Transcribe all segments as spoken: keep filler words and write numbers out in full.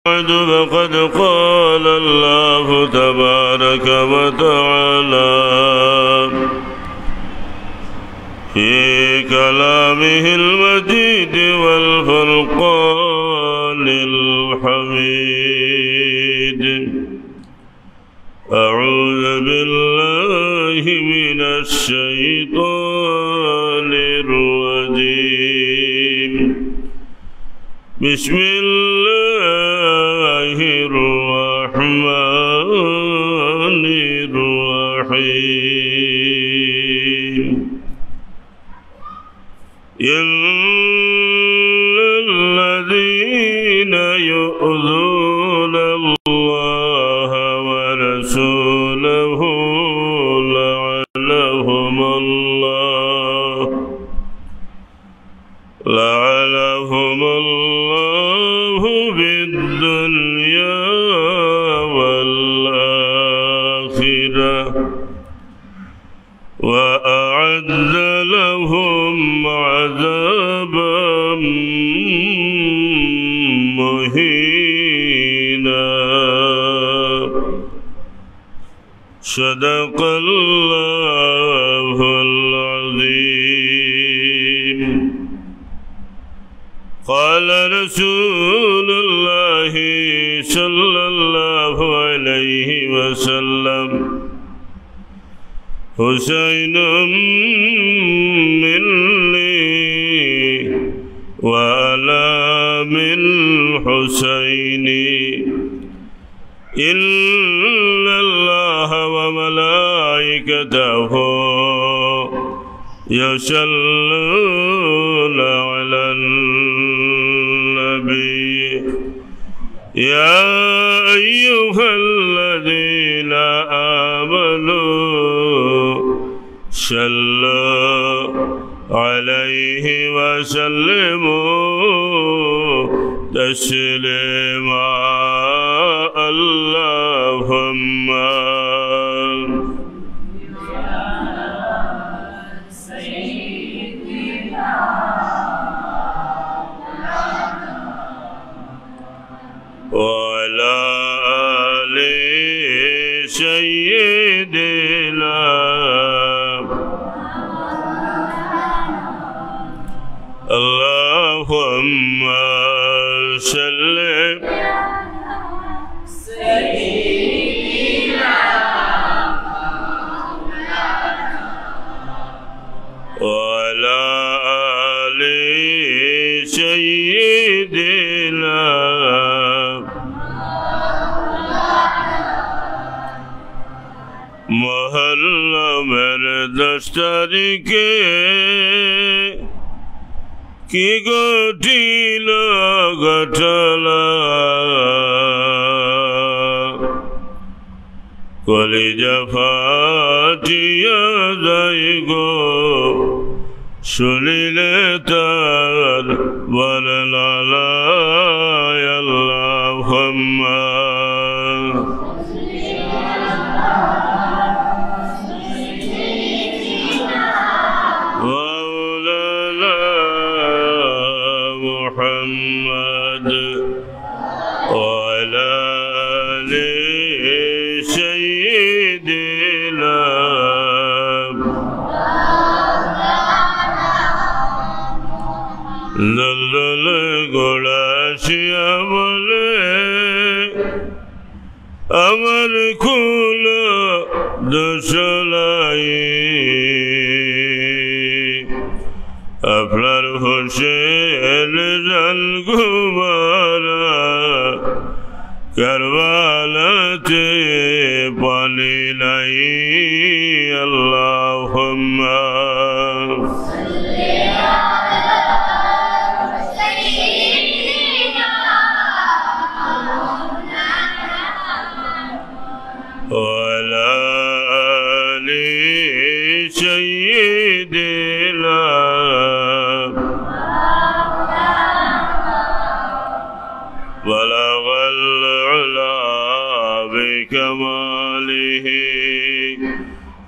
بعد، فقد قال الله تبارك وتعالى في كلامه المجيد والفرقان الحميد: أعوذ بالله من الشيطان الرجيم. بسم الله الرحمن الرحيم. إن الذين يؤذون الله ورسوله لعنهم الله، لعنهم الله في الدنيا والآخرة، وأعد لهم عذابا مهينا. صدق الله العظيم. قال رسول الله صلى الله عليه وسلم: حسين مني وأنا من حسين، إن الله وملائكته يصلون على النبي، يا أيها الذين آمنوا صلوا عليه وسلموا تسليما. اللهم وعلى آل سيدنا. اللهم صل وعلى آل سيدنا. محرمر دس তারিখে কি ঘটিল ঘটনা, কলিজা ফাটিয়া যায় গো, শুনিলে তার বর্ণনা। اللهم مولانا محمد وعلى آل سيدنا। দলদল ঘোড়া আসিয়া বলে, আমার কোনো দোষ নাই। আপনার হোসেন জান গো মারা, কারবালাতে পানি নাই। اللهم وعلى آل سيدنا. بلغ العلا بكماله،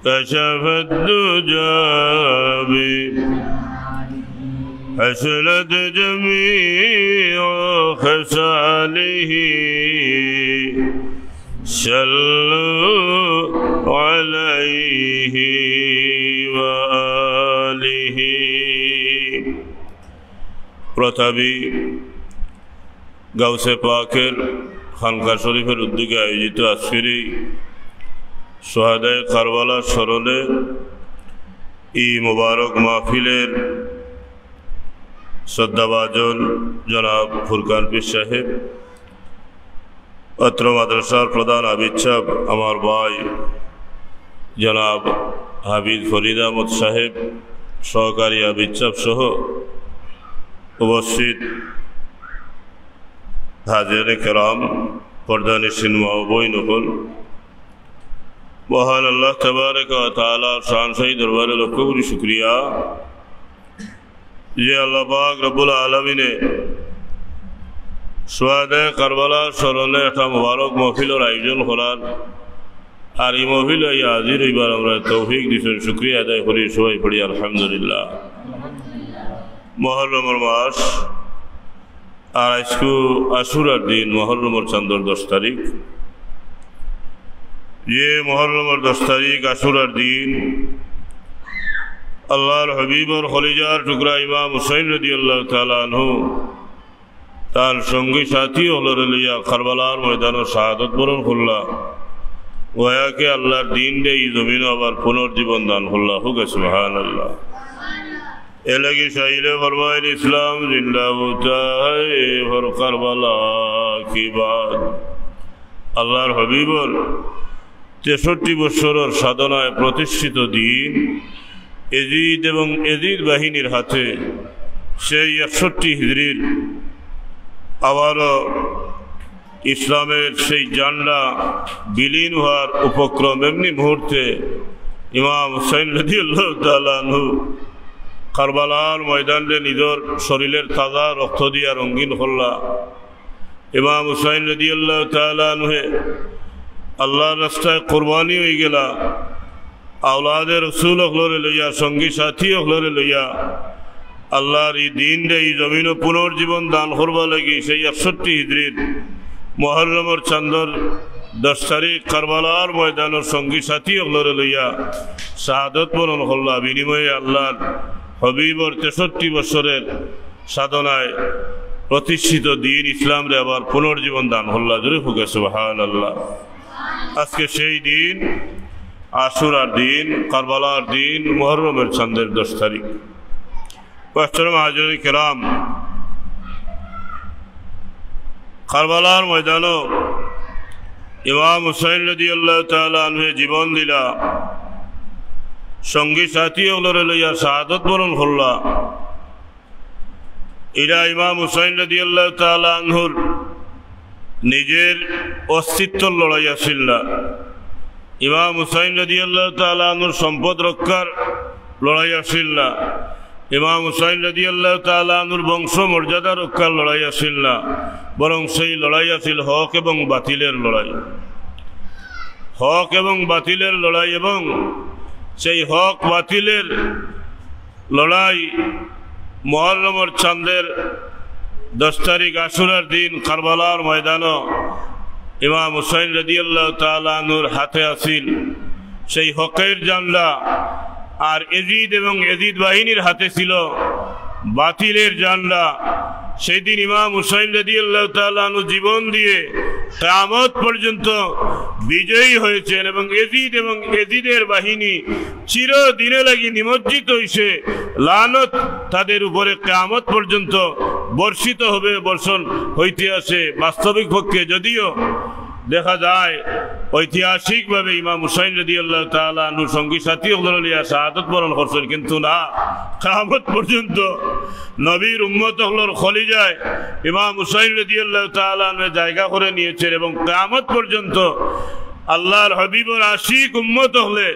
كشف الدجى ب- حسنت جميع خصاله، صلوا عليه وآله। প্রতাপী গাউসে পাকের খানকা শরীফের উদ্যোগে আয়োজিত আজকের এই শুহাদায়ে কারবালা স্মরণে এই মোবারক মাহফিলের শ্রদ্ধাভাজন জনাব ফুরকান পীর সাহেব, অত্র মাদ্রাসার প্রধান হাফিজ সাহেব, আমার ভাই জনাব হাফিজ ফরিদ আহমদ সাহেব, সহকারী হাফিজ সাহেব সহ উপস্থিত হাজিরে কেরাম, পর্দানিশীন মা ও বইন অকল, মহান আল্লাহ তাবারাকা ওয়া তাআলার শানশাহী দরবারে লক্ষ কোটি শুকরিয়া যে আল্লাহ পাক রব্বুল আলামিনে শুহাদায়ে কারবালার স্মরণে একটা মোবারক মাহফিলর আয়োজন করার, আর এই মাহফিলো আইয়া হাজির অইবার আমরারে তৌফিক দিছইন। শুকরিয়া আদায় করি, সবাই পড়ি আলহামদুলিল্লাহ। মহররমর মাস, আর আইজকু আশুরার দিন, মহররমর চান্দর দশ তারিখ। যে মহররমর দশ তারিখ আশুরার দিন আল্লাহর হাবিবর কলিজার টুকরা ইমাম হুসাইন রাদিয়াল্লাহু তাআলা আনহু তান সঙ্গী সাথী অকলরে লইয়া কারবালার ময়দানো শাহাদত বরণ করলা। ওয়াকে আল্লাহর দিনরে ই জমিনো আবার পুনর্জীবন দান করলা। কউক্কা সুবহানাল্লাহ। এর লাগি শাইরে ফরমাইন, ইসলাম জিন্দা হোতা হ্যায় ফর কারবালা কি বাত। আল্লাহর হাবিবর তেষট্টি বৎসরর সাধনায় প্রতিষ্ঠিত দিন, এজিদ এবং এজিদ বাহিনীর হাতে সেই একষট্টি হিজরির আবারও ইসলামের সেই ঝান্ডা বিলীন হওয়ার উপক্রম। এমনি মুহূর্তে ইমাম হুসাইন রাদিয়াল্লাহু তাআলা আনহু কারবালার ময়দানরে নিজর শরীরের তাজা রক্ত দিয়া রঙিন করলা। ইমাম হুসাইন রাদিয়াল্লাহু তাআলা আনহু আল্লাহর রাস্তায় কুরবানি অইগেলা। আওলাদে রসুল অকলরে লইয়া, সঙ্গী সাথী অকলরে লইয়া আল্লাহর ই দিনরে ই জমিনো পুনর্জীবন দান করবার লাগি সেই একষট্টি হিজরির মহররমর চান্দর দশ তারিখ কারবালার ময়দানর সঙ্গী সাথী অকলরে লইয়া শাহাদত বরণ করলা। বিনিময়ে আল্লাহর হাবিবর তেষট্টি বছরের সাধনায় প্রতিষ্ঠিত দিন ইসলামরে আবার পুনর্জীবন দান করলা। জোরে কউক্কা সুবহানাল্লাহ। আজকে সেই দিন, আশুরার দিন, কারবালার দিন, মহররমর চান্দর দশ তারিখ। মুহতারাম হাজিরিন কেরাম, কারবালার ময়দানো ইমাম হুসাইন রাদিয়াল্লাহু তাআলা আনহু জীবন দিলা, সঙ্গী সাথী অকলরে লইয়া শাহাদত বরণ করলা। ইটা ইমাম হুসাইন রাদিয়াল্লাহু তাআলা আনহুর নিজের অস্তিত্বর লড়াই আছিল না। ইমাম হুসাইন রাদিয়াল্লাহু তাআলা আনহুর সম্পদ রক্ষার লড়াই আছিল না। ইমাম হুসাইন রাদিয়াল্লাহু তাআলা আনহুর বংশ মর্যাদা রক্ষার লড়াই আছিল না, বরং সেই লড়াই আছিল হক এবং বাতিলের লড়াই। হক এবং বাতিলের লড়াই, এবং সেই হক বাতিলের লড়াই মহররমর চান্দর দশ তারিখ আশুরার দিন কারবালার ময়দানো ইমাম হুসাইন রাদিয়াল্লাহু তাআলা আনহুর হাতে আছিল সেই হকের ঝান্ডা, আর এজিদ এবং এজিদ বাহিনীর হাতে ছিল বাতিলের ঝান্ডা। সেই দিন ইমাম হুসাইন রাদিয়াল্লাহু তাআলা আনহু জীবন দিয়ে কিয়ামত পর্যন্ত বিজয়ী হয়েছেন এবং এজিদ এবং এজিদের বাহিনী চিরদিনে লাগি নিমজ্জিত হইছে। লানত তাদের উপরে কিয়ামত পর্যন্ত বর্ষিত হবে, বর্ষণ হইতে আছে। বাস্তবিক পক্ষে যদিও দেখা যায় ঐতিহাসিকভাবে ইমাম হুসাইন রাদিয়াল্লাহু তাআলা আনহু সঙ্গী সাথী অকলরে লইয়া শাহাদত বরণ করছেন, কিন্তু না, কিয়ামত পর্যন্ত নবীর উম্মত অকলর কলিজায় ইমাম হুসাইন রাদিয়াল্লাহু তাআলা আনহু জায়গা করে নিয়েছেন এবং কিয়ামত পর্যন্ত আল্লাহর হাবিবর আশিক উম্মত অকলে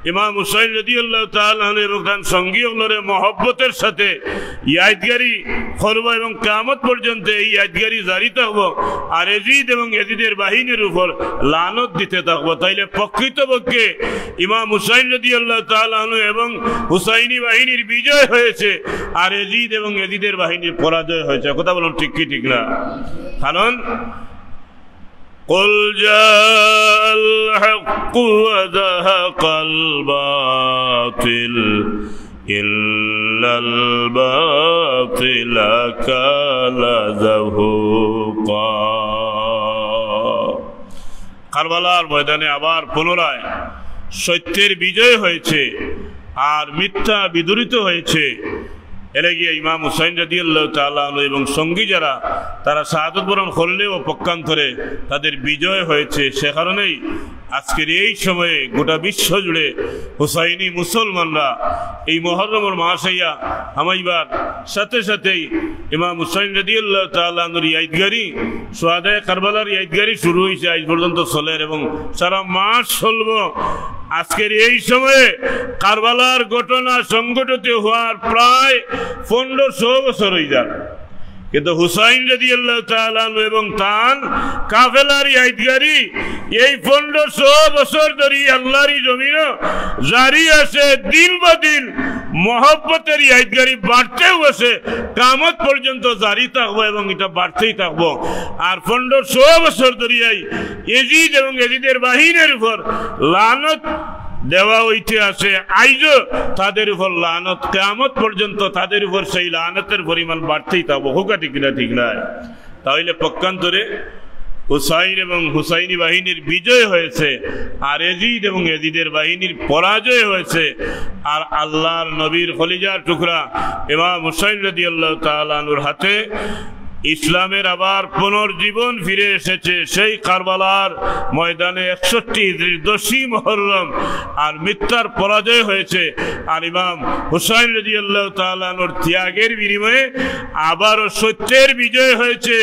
ইমাম হুসাইন রাদিয়াল্লাহু তাআলা আনহু এবং তান সঙ্গী অকলরে মহব্বতের সাথে ইয়াদগারি করবো এবং কিয়ামত পর্যন্ত এই ইয়াদগারি জারি থাকবো। আর এজিদ এবং এজিদের বাহিনীর উপর লানত দিতে থাকবো। তাইলে প্রকৃতপক্ষে ইমাম হুসাইন রাদিয়াল্লাহু তাআলা আনহু এবং হুসাইনি বাহিনীর বিজয় হয়েছে, আর এজিদ এবং এজিদের বাহিনীর পরাজয় হয়েছে। কথা বলুন, ঠিক কি ঠিক না? কারণ قل جاء الحق وزهق الباطل إن الباطل كان زهوقا। কারবালার ময়দানে আবার পুনরায় সত্যের বিজয় হয়েছে, আর মিথ্যা বিদূরিত হয়েছে। এর লাগিয়া ইমাম হুসাইন রাদিয়াল্লাহু তাআলা আনহু এবং সঙ্গী যারা, তারা শাহাদত বরণ করলেও পক্ষান্তরে তাদের বিজয় হয়েছে। সে কারণেই আজকের এই সময়ে গোটা বিশ্ব জুড়ে হুসাইনি মুসলমানরা এই মহররমর মাস আইয়া হামাইবার সাথে সাথেই ইমাম হুসাইন রাদিয়াল্লাহু তাআলা আনহুর ইয়াদগারি, শুহাদায়ে কারবালার ইয়াদগারি শুরু হয়েছে, আজ পর্যন্ত চলের এবং সারা মাস চলবো। আজকের এই সময়ে কারবালার ঘটনা সংঘটিত হওয়ার প্রায় পনেরোশো বছর হয়ে যার, কিন্তু হুসাইন রাদিয়াল্লাহু তাআলা আনহু এবং তান কাফেলার ইয়াদগারি এই পনেরোশো বছর ধরি আল্লাহর এই জমিনও জারি আছে। দিন বা দিন মহব্বতের ইয়াদগারি বাড়তেও আছে, কিয়ামত পর্যন্ত জারি থাকবো এবং এটা বাড়তেই থাকবো। আর পনেরোশো বছর ধরিয়াই এজিদ এবং এজিদের বাহিনীর উপর লানত দেওয়া হইতে আছে। আইজও তাদের উপর লানত, কিয়ামত পর্যন্ত তাদের উপর সেই লানতের পরিমাণ বাড়তেই থাকবো। কথা ঠিক না, ঠিক নয়? তাহলে পক্ষান্তরে হুসাইন এবং হুসাইনি বাহিনীর বিজয় হয়েছে, আর এজিদ এবং এজিদের বাহিনীর পরাজয় হয়েছে। আর আল্লাহর নবীর কলিজার টুকরা ইমাম হুসাইন রাদিয়াল্লাহু তাআলা আনহুর হাতে ইসলামের আবার পুনর্জীবন ফিরে এসেছে। সেই কারবালার ময়দানে একষট্টি হিজরির দশই মহররম আর মিথ্যার পরাজয় হয়েছে। আর ইমাম হুসাইন রাদিয়াল্লাহু তাআলা আনহুর ত্যাগের বিনিময়ে আবারও সত্যের বিজয় হয়েছে,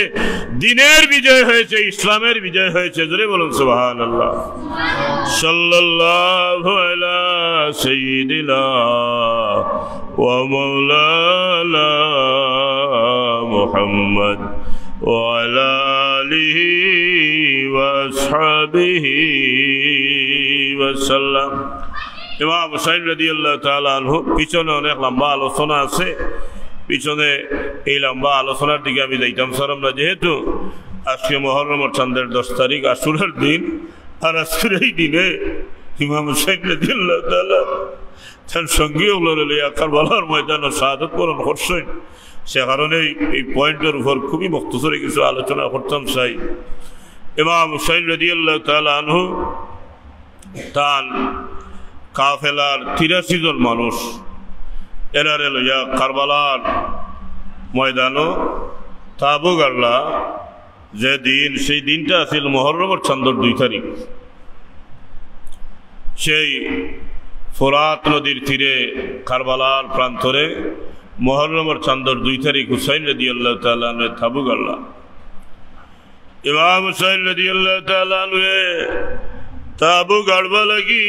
দ্বীনের বিজয় হয়েছে, ইসলামের বিজয় হয়েছে। জোরে বলুন সুবহানাল্লাহ। সাল্লাল্লাহু আলা সাইয়্যিদিনা ওয়া মাওলানা মুহাম্মদ ওয়া আলা আলিহি ওয়া আসহাবিহি ওয়া সাল্লাম। ইমাম হুসাইন রাদিয়াল্লাহু তাআলা আনহু, পিছনে অনেক লম্বা আলোচনা আছে, পিছনে এই লম্বা আলোচনার দিকে আমি যাইতাম চাইরাম না, যেহেতু আজকে মহররমর চান্দের দশ তারিখ, আশুরার দিন, আর আজকের এই দিনে ইমাম হুসাইন রাদিয়াল্লাহু তাআলা তার সঙ্গী অকলরে লইয়া কারবালার ময়দানে শাহাদত বরণ করছেন। সে কারণে এই, এই পয়েন্টের উপর খুবই মুখতসরে কিছু আলোচনা করতাম চাই। ইমাম হুসাইন রাদিয়াল্লাহু তাআলা আনহু তান কাফেলার তিরাশি জন মানুষ এরারে লইয়া কারবালার ময়দানো তাবু গাড়লা। যে দিন, সেই দিনটা আছিল মহররমর চান্দর দুই তারিখ। সেই ফোরাত নদীর তীরে কারবালার প্রান্তরে মহররমর চান্দর দুই তারিখ হুসাইন রাদিয়াল্লাহু তাআলা আনহু তাবু গাড়লা। ইমাম হুসাইন রাদিয়াল্লাহু তাআলা আনহু তাবু গাড়বা লাগি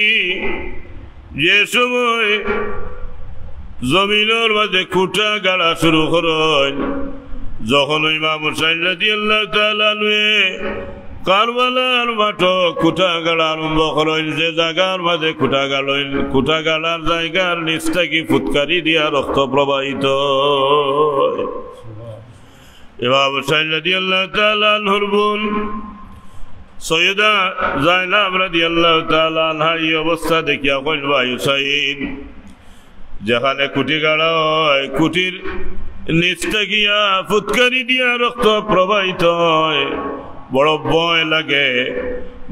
যে সময় জমিনর মাঝে খুঁটা গাড়া শুরু করইন, যখন ইমাম হুসাইন রাদিয়াল্লাহু তাআলা আনহু কারবালার মাঠো খুঁটা গাড়া আরম্ভ করইন, যে জাগার মাঝে খুঁটা গাড়ইন, খুঁটা গাড়ার জাগার নিচ থাকি ফুৎকারি দিয়া রক্ত প্রবাহিত অয়। ইমাম হুসাইন রাদিয়াল্লাহু তাআলা আনহুর বোন সৈয়দা জাইনাব রাদিয়াল্লাহু তাআলা আনহা এই অবস্থা দেখিয়া কইন, "ভাই হুসাইন, যেখানে খুঁটি গাড়া অয়, খুঁটির নিচ থাকিয়া ফুৎকারি দিয়া রক্ত প্রবাহিত অয়, বড় ভয় লাগে।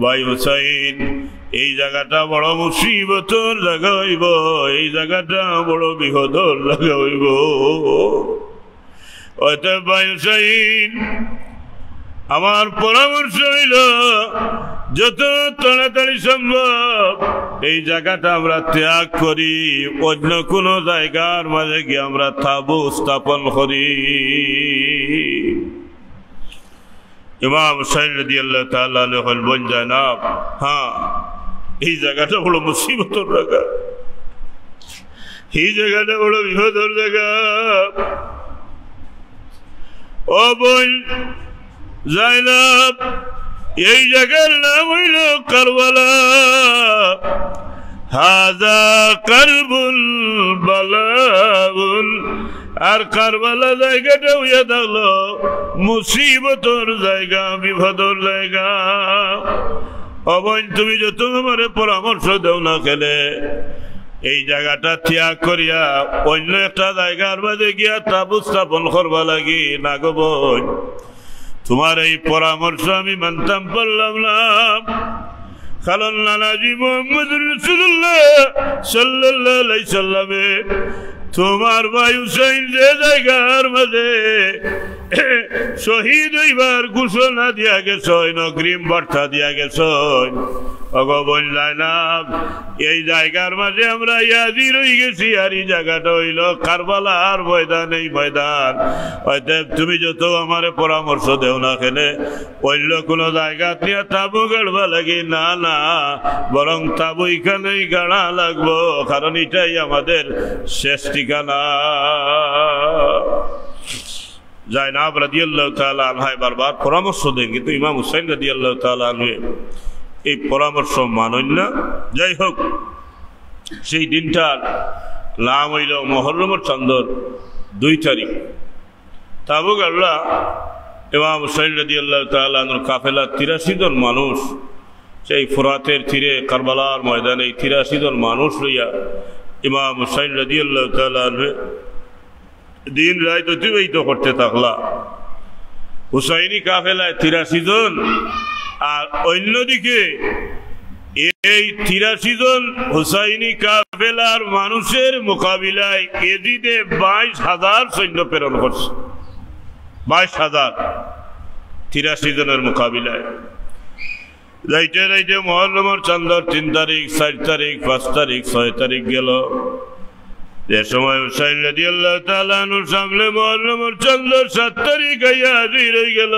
ভাই হুসাইন, এই জাগাটা বড় মুসিবতর জাগা অইবো, এই জাগাটা বড় বিপদর জাগা অইবো।" অতএব ভাই হুসাইন, আমার পরামর্শ অইলো, যত তাড়াতাড়ি সম্ভব এই জাগাটা আমরা ত্যাগ করি, অন্য কোনো জাগার মাঝে গিয়া আমরা তাবু স্থাপন করি। ইমাম হুসাইন রাদিয়াল্লাহু তাআলা আনহু কইন, "বোন জাইনাব, হ্যাঁ, এই জাগাটা বড় মুসিবতর জাগা, এই জাগাটা বড় বিপদর জাগা। ও বইন জাইনাব, এই জাগার নাম অইলো কারবালা। হাজা কারবুন বালাউন। আর কারবালা জাগাটা অইয়া থাকলো মুসিবতর জাগা, বিপদর জাগা। ও বইন, তুমি যত আমারে পরামর্শ দেও না কেনে, এই জাগাটা ত্যাগ করিয়া অইন্য একটা জাগার মাঝে গিয়া তাবু স্থাপন করবার লাগি না গো বইন। তুমার এই পরামর্শ আমি মানতাম পারলাম না, কারণ নানাজি মুহাম্মদুর রাসূলুল্লাহ সাল্লাল্লাহু আলাইহি সাল্লামে তুমার ভাই হুসাইন যে জাগার মাঝে শহীদ অইবার ঘোষণা দিয়া গেছইন, অগ্রিম বার্তা দিয়া গেছইন। ও গো বইন জাইনাব, এই জাগার মাঝে আমরা হাজির অইগেছি, আর এই জাগাটা অইলো কারবালার ময়দান, এই ময়দান। অতএব তুমি যত আমারে পরামর্শ দেও না কেনে, অইন্য কুনু জাগাত নিয়া তাবু গাড়বার লাগি না, না, বরং তাবু ইখানেউ গাড়া লাগবো, কারণ ইটাউ আমাদের শেষ ঠিকানা। জাইনাব রাদিয়াল্লাহু তাআলা আনহায় বারবার পরামর্শ দেইন, কিন্তু ইমাম হুসাইন রাদিয়াল্লাহু তাআলা আনহু এই পরামর্শ মানইন না। যাই হোক, সেই দিনটার নাম অইলো মহররমর চান্দর দুই তারিখ। তাবু গাড়লা ইমাম হুসাইন রাদিয়াল্লাহু তাআলা আনহুর কাফেলা তিরাশি জন মানুষ, সেই ফুরাতের তীরে কারবালার ময়দানে এই তিরাশি জন মানুষ লইয়া ইমাম হুসাইন রাদিয়াল্লাহু তাআলা আনহু দিন রাইত অতিবাহিত করতে থাকলা। হুসাইনি কাফেলায় তিরাশি জন, আর অইন্যদিকে এই তিরাশি জন হুসাইনি কাফেলার মানুষের মোকাবিলায় এজিদে বাইশ হাজার সৈন্য প্রেরণ করছে। বাইশ হাজার তিরাশি জনের মোকাবিলায়। যাইতে যাইতে মহররমর চান্দর তিন তারিখ, চাইর তারিখ, পাঁচ তারিখ, ছয় তারিখ গেল। যে সময় হুসাইন রাদিয়াল্লাহু তাআলা আনহুর সামনে মহররমর চান্দর সাত তারিখ আইয়া হাজির অইগেল,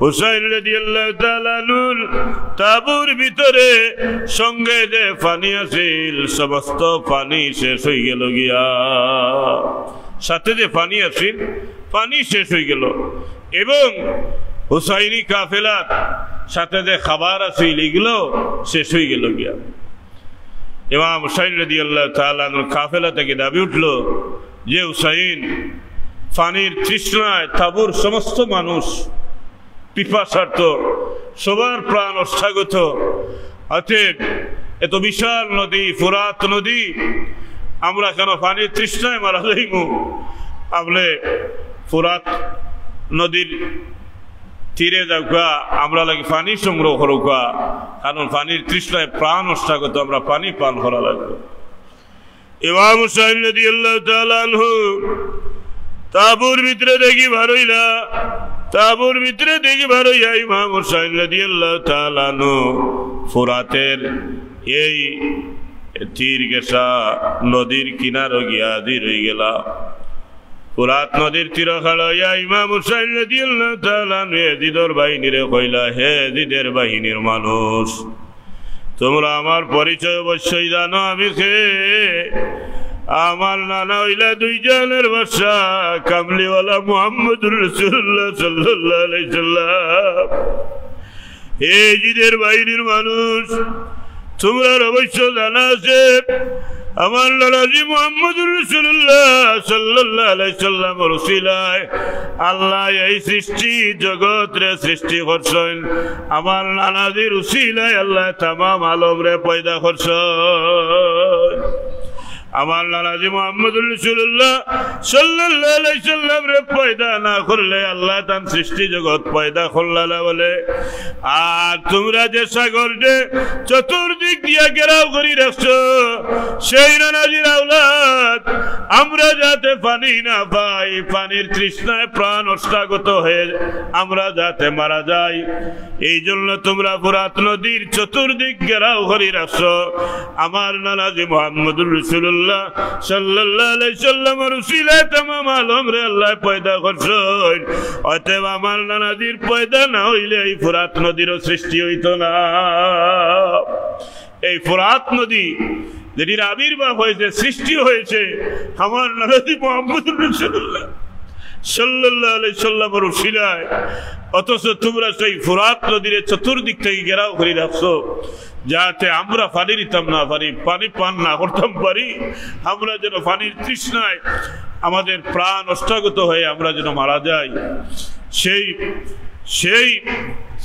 হুসাইন রাদিয়াল্লাহু তাআলা আনহুর তাবুর ভিতরে সঙ্গে যে পানি আছিল, সমস্ত পানি শেষ অইগেল গিয়া। সাথে যে পানি আছিল, পানি শেষ অইগেল, এবং হুসাইনি কাফেলার সাথে যে খাবার আছিল, ইগুলাও শেষ অইগেল গিয়া। ইমাম হুসাইন রাদিয়াল্লাহু তাআলা আনহুর কাফেলা থাকি দাবি উঠল যে, "হুসাইন, পানির তৃষ্ণায় তাবুর সমস্ত মানুষ পিপাসার্ত, সবার প্রাণ অষ্টাগত। অতএব এত বিশাল নদী, ফুরাত নদী, আমরা কেন পানির তৃষ্ণায় মারা যাইমু? আপনে ফুরাত নদীর তীরে যাউক্কা, আমরার লাগি পানি সংগ্রহ করউক্কা, কারণ পানির তৃষ্ণায় প্রাণ অষ্টাগত, আমরা পানি পান করা লাগবো।" ইমাম হুসাইন রাদিয়াল্লাহু তাআলা আনহু তাবুর ভিতরে থাকি বারইলা, তাবুর ভিতরে থাকি বারইয়া ইমাম হুসাইন রাদিয়াল্লাহু তাআলা আনহু ফুরাতের এই তীর ঘেঁষা নদীর কিনারো গিয়া হাজির অইগেলা। ফুরাত নদীর তীরো খাড়া অইয়া ইমাম হুসাইন রাদিয়াল্লাহু তাআলা আনহু এজিদর বাহিনীরে কইলা, "হে এজিদের বাহিনীর মানুষ, তুমরা আমার পরিচয় অবশ্যই জানো আমি কে। আমার নানা অইলা দুই জাহানের বাদশা, কামলিওয়ালা মুহাম্মদুর রাসূলুল্লাহ সাল্লাল্লাহু আলাইহি সাল্লাম। হে এজিদের বাহিনীর মানুষ, তুমরার অবশ্য জানা আছে, আমার নানাজি মুহাম্মদুর রাসূলুল্লাহ সাল্লাল্লাহু আলাইহি সাল্লামর উসিলায় আল্লায় এই সৃষ্টি জগতরে সৃষ্টি করছইন। আমার নানাজির উসিলায় আল্লায় তামাম আলমরে পয়দা করছইন। আমার নানাজি মুহাম্মদুর রাসূলুল্লাহ সাল্লাল্লাহু আলাইহি সাল্লামরে পয়দা না করলে আল্লায় তান সৃষ্টি জগত পয়দা করলা না বলে।" আর তুমরা যে সাগররে চতুর্দিক দিয়া ঘেরাও করি রাখছো, সেই নানাজির আওলাদ, আমরা যাতে পানি না পাই, পানির তৃষ্ণায় প্রাণ অষ্টাগত হয়ে আমরা যাতে মারা যাই, এই জন্য তুমরা ফুরাত নদীর চতুর্দিক ঘেরাও করি রাখছো। আমার নানাজি মুহাম্মদুর রাসূলুল্লাহ সাল্লাল্লাহু আলাইহি সাল্লামর উসিলায় তামাম আলমরে আল্লায় পয়দা করছইন। অতএব আমার নানাজির পয়দা না অইলে এই ফুরাত নদীরও সৃষ্টি অইতো না। এই ফোরাত নদী যেটির আবির্ভাব হয়েছে, সৃষ্টি হয়েছে আমার নবী মুহাম্মদুর রাসূলুল্লাহ সাল্লাল্লাহু আলাইহি সাল্লামের উসিলায়, অথচ তোমরা সেই ফোরাত নদীরে চতুর্দিক থেকে ঘেরাও করি রাখছো, যাতে আমরা পানি নিতাম না পারি, পানি পান না করতাম পারি, আমরা যেন পানির তৃষ্ণায় আমাদের প্রাণ অষ্টাগত হয়ে আমরা যেন মারা যাই। সেই, সেই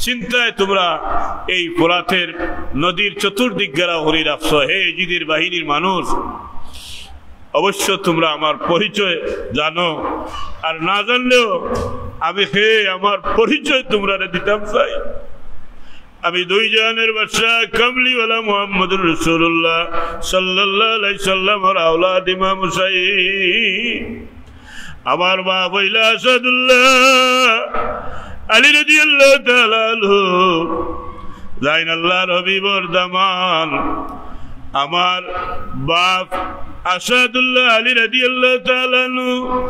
চিন্তায় তোমরা এই ফোরাতের নদীর চতুর্দিক ঘেরাও করি রাখছো। হে এজিদের বাহিনীর মানুষ, অবশ্য তোমরা আমার পরিচয় জানো, আর না জানলেও আমি হে আমার পরিচয় তোমরারে দিতাম চাই। আমি দুই জাহানের বাদশা কামলিওয়ালা মুহাম্মদুর রাসূলুল্লাহ সাল্লাল্লাহু আলাইহি সাল্লামর আওলাদ ইমাম হুসাইন। আমার বাপ অইলা আসাদুল্লাহ আলী রাদিয়াল্লাহু তাআলা আনহু, যাইন আল্লাহর হাবিবর দামান। আমার বাপ আসাদুল্লাহ আলী রাদিয়াল্লাহু তাআলা আনহু,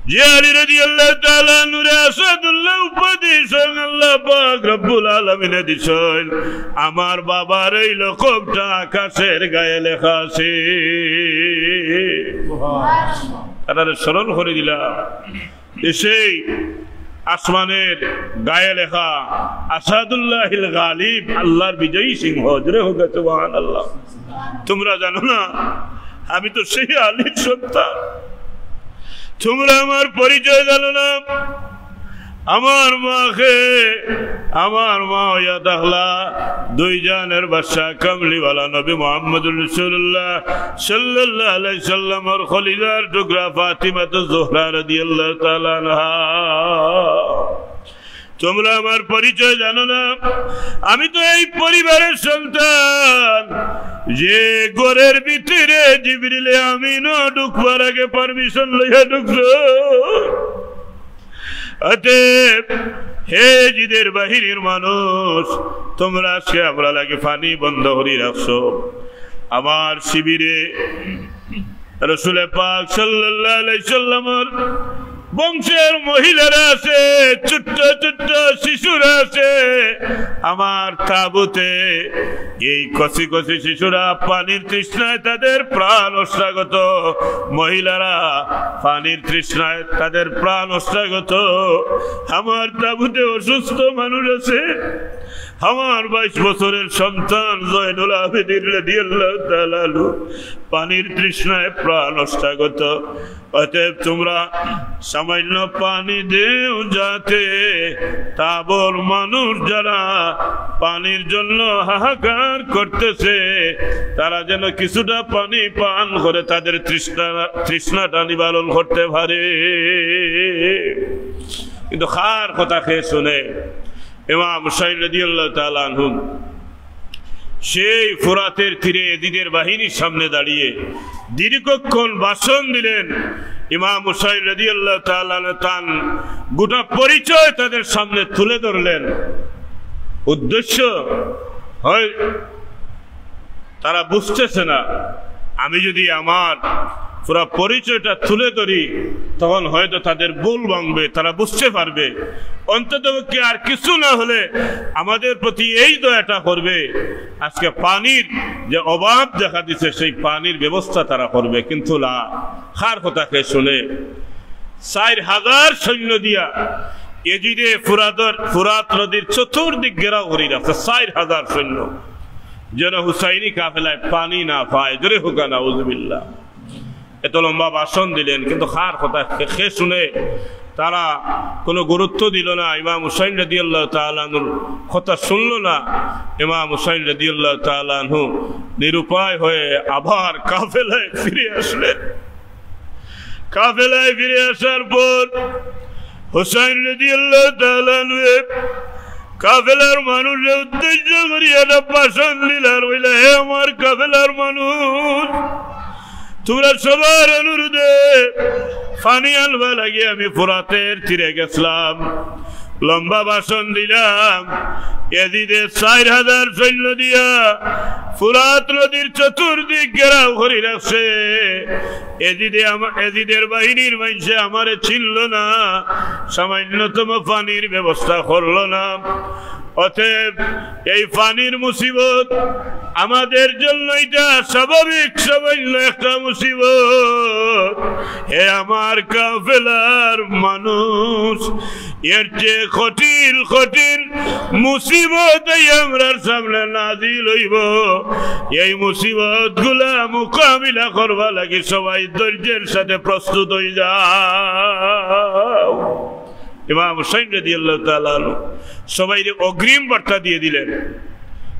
যে আলী রাদিয়াল্লাহু তাআলা আনহুরে আসাদুল্লাহ উপাধি স্বয়ং আল্লাহ পাক রব্বুল আলামিনে দিছইন, আমার বাবার এই লকবটা আকাশের গায়ে লেখা আছে। তারারে স্মরণ করি দিলাম যে সেই আসমানের গায়ে লেখা আসাদুল্লাহিল গালিব, আল্লাহর বিজয়ী সিংহ। জোরে হোক সুবহানাল্লাহ। তোমরা জানো না, আমি তো সেই আলীর সন্তান। তোমরা আমার পরিচয় জানো না। আমার মাকে, আমার মা অইয়া থাকলা দুই জাহানের বাদশা কামলিওয়ালা নবী মুহাম্মদুর রাসূলুল্লাহ সাল্লাল্লাহু আলাইহি সাল্লামর কলিজার টুকরা ফাতিমাতুজ জোহরা রাদিয়াল্লাহু তাআলা আনহা। তোমরা আমার পরিচয় জানো না। আমি তো এই পরিবারের সন্তান, যে ঘরের ভিতরে জিবরিলে আমিনও ঢুকবার আগে পারমিশন লইয়া ঢুকছো। অতএব, হে এজিদের বাহিনীর মানুষ, তোমরা আজকে আমরার লাগি পানি বন্ধ করি রাখছো। আমার শিবিরে রসুলে পাক সাল্লাল্লাহু আলাইহি সাল্লামর বংশের মহিলারা আছে, ছোট্ট ছোট্ট শিশুরা আছে। আমার তাবুতে এই কচি কচি শিশুরা পানির তৃষ্ণায় তাদের প্রাণ অষ্টাগত, মহিলারা পানির তৃষ্ণায় তাদের প্রাণ অষ্টাগত। আমার তাবুতে অসুস্থ মানুষ আছে। আমার বাইশ বছরের সন্তান জয়নুল আবেদিন রাদিয়াল্লাহু তাআলা আনহু পানির তৃষ্ণায় প্রাণ অষ্টাগত। অতএব তোমরা সামান্য পানি দেও, যাতে তাবুর মানুষ যারা পানির জন্য হাহাকার করতেছে, তারা যেন কিছুটা পানি পান করে তাদের তৃষ্ণা, তৃষ্ণাটা নিবারণ করতে পারে। কিন্তু কার কথা কে শুনে? ইমাম হুসাইন রাদিয়াল্লাহু তাআলা আনহু সেই ফোরাতের তীরে এজিদের বাহিনীর সামনে দাঁড়িয়ে দীর্ঘক্ষণ ভাষণ দিলেন। ইমাম হুসাইন রাদিয়াল্লাহু তাআলা আনহু তান গোটা পরিচয় তাদের সামনে তুলে ধরলেন। উদ্দেশ্য হয় তারা বুঝতেছে না। আমি যদি আমার পুরা পরিচয়টা তুলে ধরি, তখন হয়তো তাদের ভুল ভাঙবে, তারা বুঝতে পারবে। অন্ততপক্ষে আর কিছু না হলে আমাদের প্রতি এই দয়াটা করবে। আজকে পানির যে অভাব দেখা দিছে, সেই পানির ব্যবস্থা তারা করবে। কিন্তু না, কার কথা কে শুনে? চার হাজার সৈন্য দিয়া এজিদে ফুরাতর, ফুরাত নদীর চতুর্দিক ঘেরাও করি রাখছে, চার হাজার সৈন্য, যেন হুসাইনি কাফেলায় পানি না পায়। জোরে হোক নাউজুবিল্লাহ। এত লম্বা ভাষণ দিলেন, কিন্তু কার কথা কে, কে শুনে? তারা কোনো গুরুত্ব দিল না, ইমাম হুসাইন রাদিয়াল্লাহু তাআলা আনহুর কথা শুনল না। ইমাম হুসাইন রাদিয়াল্লাহু তাআলা আনহু নিরুপায় হয়ে আবার কাফেলায় ফিরে আসলেন। কাফেলায় ফিরে আসার পর হুসাইন রাদিয়াল্লাহু তাআলা আনহু কাফেলার মানুষের উদ্দেশ্য করি একটা ভাষণ দিলার, বইলা, "হে আমার কাফেলার মানুষ, তোমরা সবার অনুরোধে পানি আনবা লাগি আমি ফোরাতের তীরে গেছিলাম।" লম্বা ভাষণ দিলাম। এজিদে চার হাজার সৈন্য দিয়া ফুরাত নদীর চতুর্দিক ঘেরাও করি রাখছে। এজিদে আমা-, এজিদের বাহিনীর মাইনষে আমারে চিনল না, সামান্যতম পানির ব্যবস্থা করল না। অতএব এই পানির মুসিবত আমাদের জন্য এটা স্বাভাবিক, সামান্য একটা মুসিবত। হে আমার কাফেলার মানুষ, এর চেয়ে কঠিন কঠিন মুসিবত এই আমরার সামনে নাজিল অইবো। এই মুসিবতগুলা মোকাবিলা করবার লাগি সবাই ধৈর্যের সাথে প্রস্তুত অই যাও। ইমাম হুসাইন রাদিয়াল্লাহু তাআলা আনহু সবাইরে অগ্রিম বার্তা দিয়া দিলেন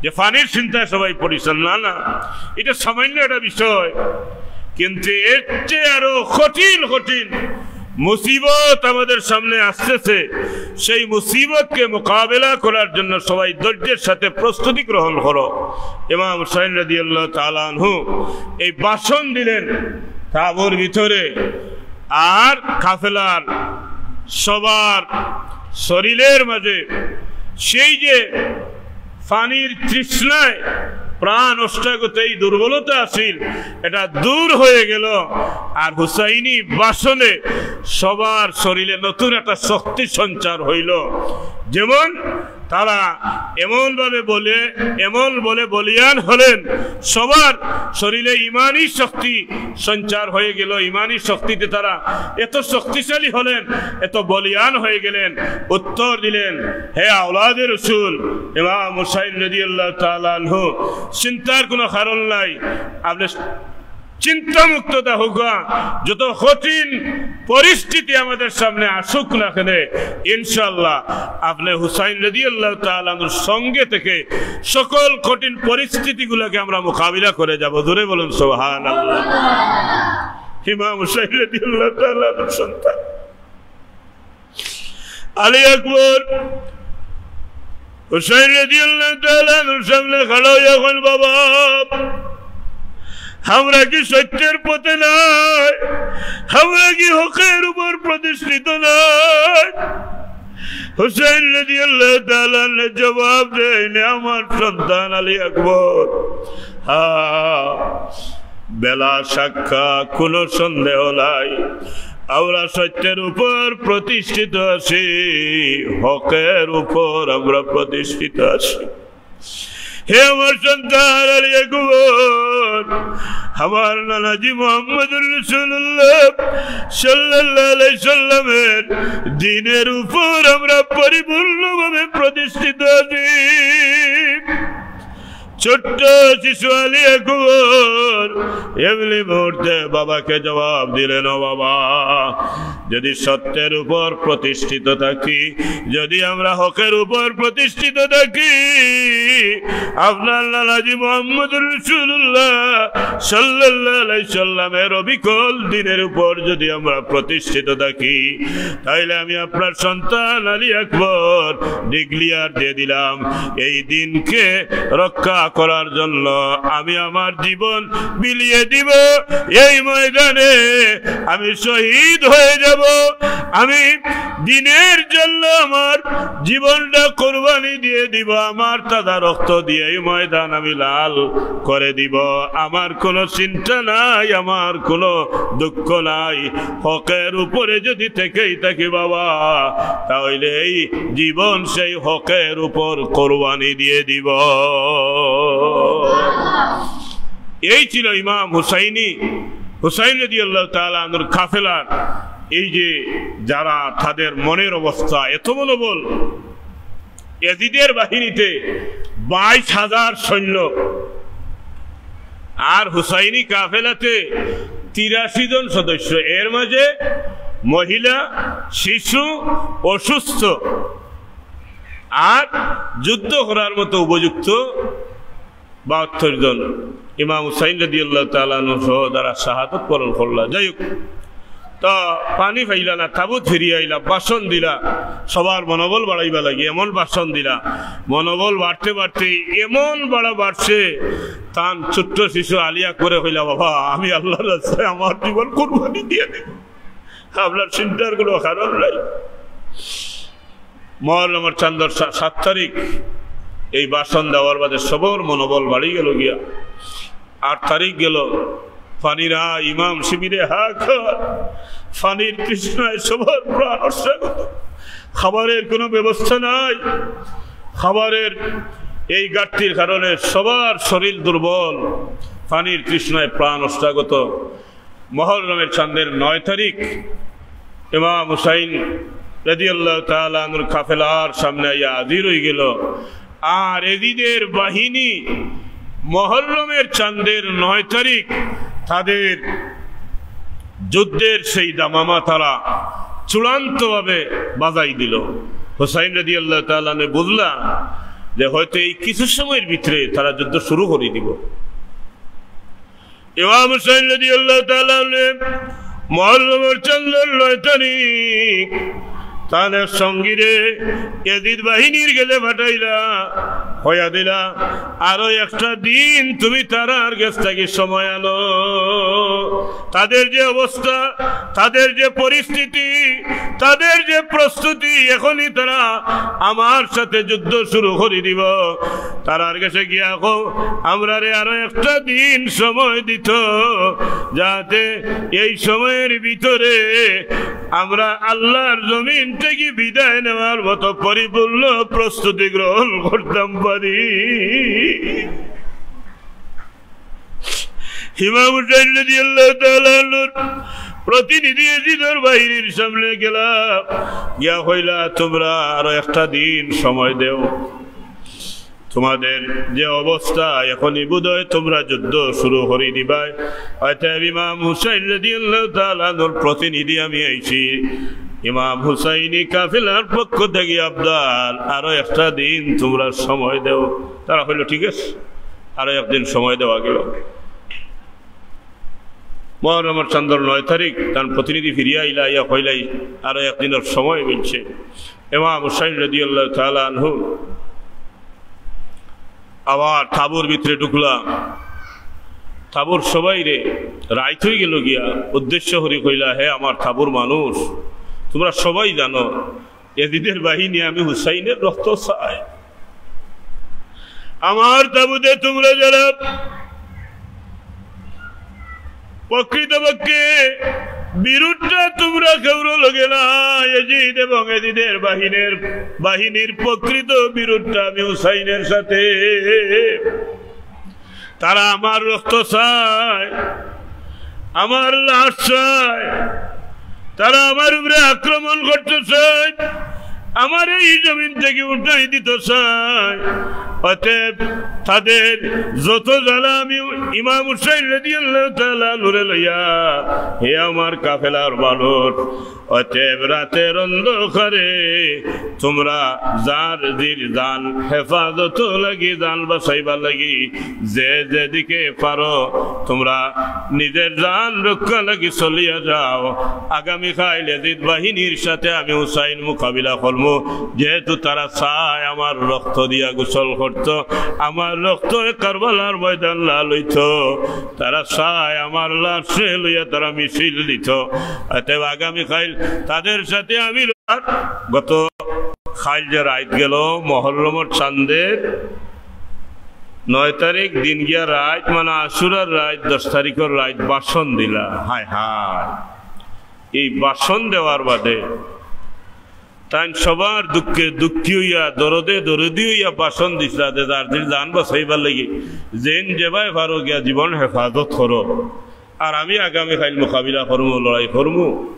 যে পানির চিন্তায় সবাই পড়িস না। না, না, এটা সামান্য একটা বিষয়, কিন্তু এর চেয়ে আরো কঠিন কঠিন মুসিবত আমাদের সামনে আসতেছে। সেই মুসিবতকে মোকাবেলা করার জন্য সবাই ধৈর্যের সাথে প্রস্তুতি গ্রহণ করো। ইমাম হুসাইন রাদিয়াল্লাহু তাআলা আনহু এই ভাষণ দিলেন তাবুর ভিতরে, আর কাফেলার সবার শরীরের মাঝে সেই যে পানির তৃষ্ণায় প্রাণ অষ্টাগত এই দুর্বলতা আছিল, এটা দূর হয়ে গেল। আর হুসাইনি ভাষণে সবার শরীরে নতুন একটা শক্তি সঞ্চার হইল। যেমন তারা এমনভাবে বলে, এমন বলে বলিয়ান হলেন, সবার শরীরে ইমানি শক্তি সঞ্চার হয়ে গেল। ইমানি শক্তিতে তারা এত শক্তিশালী হলেন, এত বলিয়ান হয়ে গেলেন। উত্তর দিলেন, হে আওলাদে রসুল, ইমাম হুসাইন রাদিয়াল্লাহু তাআলা আনহু, চিন্তার কোনো কারণ নাই। আপনি চিন্তামুক্ত থাকুকা। যত কঠিন পরিস্থিতি আমাদের সামনে আসুক না কেন, ইনশাআল্লাহ আপনি হুসাইন রাদিয়াল্লাহু তাআলা আনহুর সঙ্গে থেকে সকল কঠিন পরিস্থিতিগুলোকে আমরা মোকাবিলা করে যাব। জোরে বলুন সুবহানাল্লাহ। ইমাম হুসাইন রাদিয়াল্লাহু তাআলা আনহুর সন্তান আলী আকবর হুসাইন রাদিয়াল্লাহু তাআলা আনহুর সামনে খাড়া অইয়া কইন, বাবা, আমরা কি সত্যের পথে নাই? আমরা কি হকের উপর প্রতিষ্ঠিত নাই? হুসাইন রাদিয়াল্লাহু তাআলা আনহু জবাব দেইন, আমার সন্তান আলী আকবর, হ্যাঁ, বেলা শাক্কা, কোনো সন্দেহ নাই, আমরা সত্যের উপর প্রতিষ্ঠিত আছি, হকের উপর আমরা প্রতিষ্ঠিত আছি। হে আমার সন্তান আলী আকবর, আমার নানাজি মুহাম্মদুর রাসূলুল্লাহ সাল্লাল্লাহু আলাইহি সাল্লামের দ্বীনের উপর আমরা পরিপূর্ণভাবে প্রতিষ্ঠিত আছি। ছোট্ট শিশু আলী আকবর এমনি মুহূর্তে বাবাকে জবাব দিলেন, ও বাবা, যদি সত্যের উপর প্রতিষ্ঠিত থাকি, যদি আমরা হকের উপর প্রতিষ্ঠিত থাকি, আপনার নানাজি মুহাম্মদুর রাসূলুল্লাহ সাল্লাল্লাহু আলাইহি সাল্লামের অবিকল দ্বীনের উপর যদি আমরা প্রতিষ্ঠিত থাকি, তাইলে আমি আপনার সন্তান আলী আকবর ডিক্লেয়ার দিয়ে দিলাম, এই দ্বীনকে রক্ষা করার জন্য আমি আমার জীবন বিলিয়ে দিব। এই ময়দানে আমি শহীদ হয়ে যাব। আমি দ্বীনের জন্য আমার জীবনটা কোরবানি দিয়ে দিব, আমার তাজা রক্ত দিয়ে এই ময়দান আমি লাল করে দিব। আমার কোনো চিন্তা নাই, আমার কোনো দুঃখ নাই। হকের উপরে যদি থেকেই থাকি বাবা, তাহলে এই জীবন সেই হকের উপর কোরবানি দিয়ে দিব। এই ছিল ইমাম হুসাইনি, হুসাইন রাদিয়াল্লাহু তাআলা আনহুর কাফেলার এই যে যারা, তাদের মনের অবস্থা, এত মনোবল। এজিদের বাহিনীতে বাইশ হাজার সৈন্য, আর হুসাইনি কাফেলাতে তিরাশি জন সদস্য, এর মাঝে মহিলা, শিশু, অসুস্থ, আর যুদ্ধ করার মতো উপযুক্ত বাহাত্তর জন। ইমাম হুসাইন রাদিয়াল্লাহু তাআলা আনহু সহ তারা শাহাদত বরণ করলা। যাই হোক, তো পানি পাইলা না, তাবুত ফিরিয়া আইলা, ভাষণ দিলা, সবার মনোবল বাড়াইবা লাগি এমন ভাষণ দিলা, মনোবল বাড়তে বাড়তে এমন বাড়া বাড়ছে, তান ছোট্ট শিশু আলী আকবরে কইলা, বাবা, আমি আল্লাহর রাস্তায় আমার জীবন কুরবানি দিয়ে দিব, আপনার চিন্তার কোনো কারণ নাই। মহররমর চান্দর সা-, সাত তারিখ এই ভাষণ দেওয়ার বাদে সবর মনোবল বাড়ি গেল গিয়া। আট তারিখ গেল, পানি নাই, ইমাম শিবিরে হাহাকার, পানির তৃষ্ণায় সবার প্রাণ অস্বাগত, খাবারের কোনো ব্যবস্থা নাই। খাবারের এই ঘাটতির কারণে সবার শরীর দুর্বল, পানির তৃষ্ণায় প্রাণ অষ্টাগত। মহররমের চান্দের নয় তারিখ ইমাম হুসাইন রাদিয়াল্লাহু তাআলা আনহুর কাফেলার সামনে আইয়া হাজির হয়ে গেল। আর এজিদের বাহিনী মহররমের চান্দের নয় তারিখ তাদের যুদ্ধের সেই দামামা তারা চূড়ান্তভাবে বাজাই দিল। হুসাইন রাদিয়াল্লাহু তাআলা আনহু বুঝলা যে হয়তো এই কিছু সময়ের ভিতরে তারা যুদ্ধ শুরু করে দিব। ইমাম হুসাইন রাদিয়াল্লাহু তাআলা আনহু মহররমের চান্দের নয় তারিখ তান এক সঙ্গীরে এজিদ বাহিনীর গেছে পাঠাইলা, কইয়া দিলা, "আরো একটা দিন তুমি তারার গেছ থাকি সময় আনো।" তাদের যে অবস্থা, তাদের যে পরিস্থিতি, তাদের যে প্রস্তুতি, এখনই তারা আমার সাথে যুদ্ধ শুরু করে দিব। তারার গেছে গিয়া কও, "আমরারে আরো একটা দিন সময় দিত, যাতে এই সময়ের ভিতরে আমরা আল্লাহর জমিন থেকে বিদায় নেওয়ার মতো পরিপূর্ণ প্রস্তুতি গ্রহণ করতাম পারি।" ইমাম হুসাইন রাদিয়াল্লাহু তাআলা আনহুর প্রতিনিধি এজিদর বাহিনীর সামনে গেলা, গিয়া কইলা, "তোমরা আরো একটা দিন সময় দেও, তোমাদের যে অবস্থা এখনই বোধহয় তোমরা যুদ্ধ শুরু করে দিবায়। অতএব ইমাম হুসাইন রাদিয়াল্লাহু তাআলা আনহুর প্রতিনিধি আমি আইছি, ইমাম হুসাইনি কাফেলার পক্ষ থেকে আবদার, আরো একটা দিন তোমরা সময় দেও।" তারা কইল, "ঠিক আছে।" আরো একদিন সময় দেওয়া গেল। মহররমর চান্দর নয় তারিখ তান প্রতিনিধি ফিরিয়া আইলা, আইয়া কইলা, "আরো একদিনর সময় মিলছে।" ইমাম হুসাইন রাদিয়াল্লাহু তাআলা আনহু আবার তাবুর ভিতরে ঢুকলা। তাবুর সবাইরে, রাইত হয়ে গেল গিয়া, উদ্দেশ্য করি কইলা, "হে আমার তাবুর মানুষ, তোমরা সবাই জানো, এজিদের বাহিনী আমি হুসাইনের রক্ত চায়। আমার তাবুতে তোমরা যারা প্রকৃতপক্ষে বিরোধটা তোমরা কেউর লগে না, এজিদ এবং এজিদের বাহিনীর, বাহিনীর প্রকৃত বিরোধটা আমি হুসাইনের সাথে। তারা আমার রক্ত চায়, আমার লাশ চায়, তারা আমার উপরে আক্রমণ করতে চায়, আমার এই জমিন থেকে উঠাই দিতে চায়। অতএব তাদের যত জ্বালা আমি ইমাম হুসাইন রাদিয়াল্লাহু তাআলা আনহুরে লইয়া, হে আমার কাফেলার মানুষ, অতএব রাতের অন্ধকারে তোমরা যার জির জান হেফাজত লাগি, জান বাঁচাইবার লাগি যে যেদিকে পারো তোমরা নিজের জান রক্ষা লাগি চলিয়া যাও। আগামীকাইল এজিদ বাহিনীর সাথে আমি হুসাইন মোকাবিলা করমু, যেহেতু তারা চায় আমার রক্ত দিয়া গোসল করতো, আমার রক্ত কারবালার ময়দান লাল হইতো, তারা চায় আমার লাশরে লইয়া তারা মিছিল দিতো। অতএব আগামীকাইল তাদের সাথে আমি।" আর গত কাইল যে রাইত গেল, মহররমর চান্দের নয় তারিখ দিন গিয়া রাইত, মানে আশুরার রাইত, দশ তারিখর রাইত ভাষণ দিলা। হায় হায়, এই ভাষণ দেওয়ার বাদে তাইন সবার দুঃখে দুঃখী হইয়া, দরদে দরদি হইয়া ভাষণ দিছলা যে যার জির জান বাঁচাইবার লাগি যেন যেবায় পারো গিয়া জীবন হেফাজত করো, আর আমি আগামীকাইল মোকাবিলা করমু, লড়াই করমু।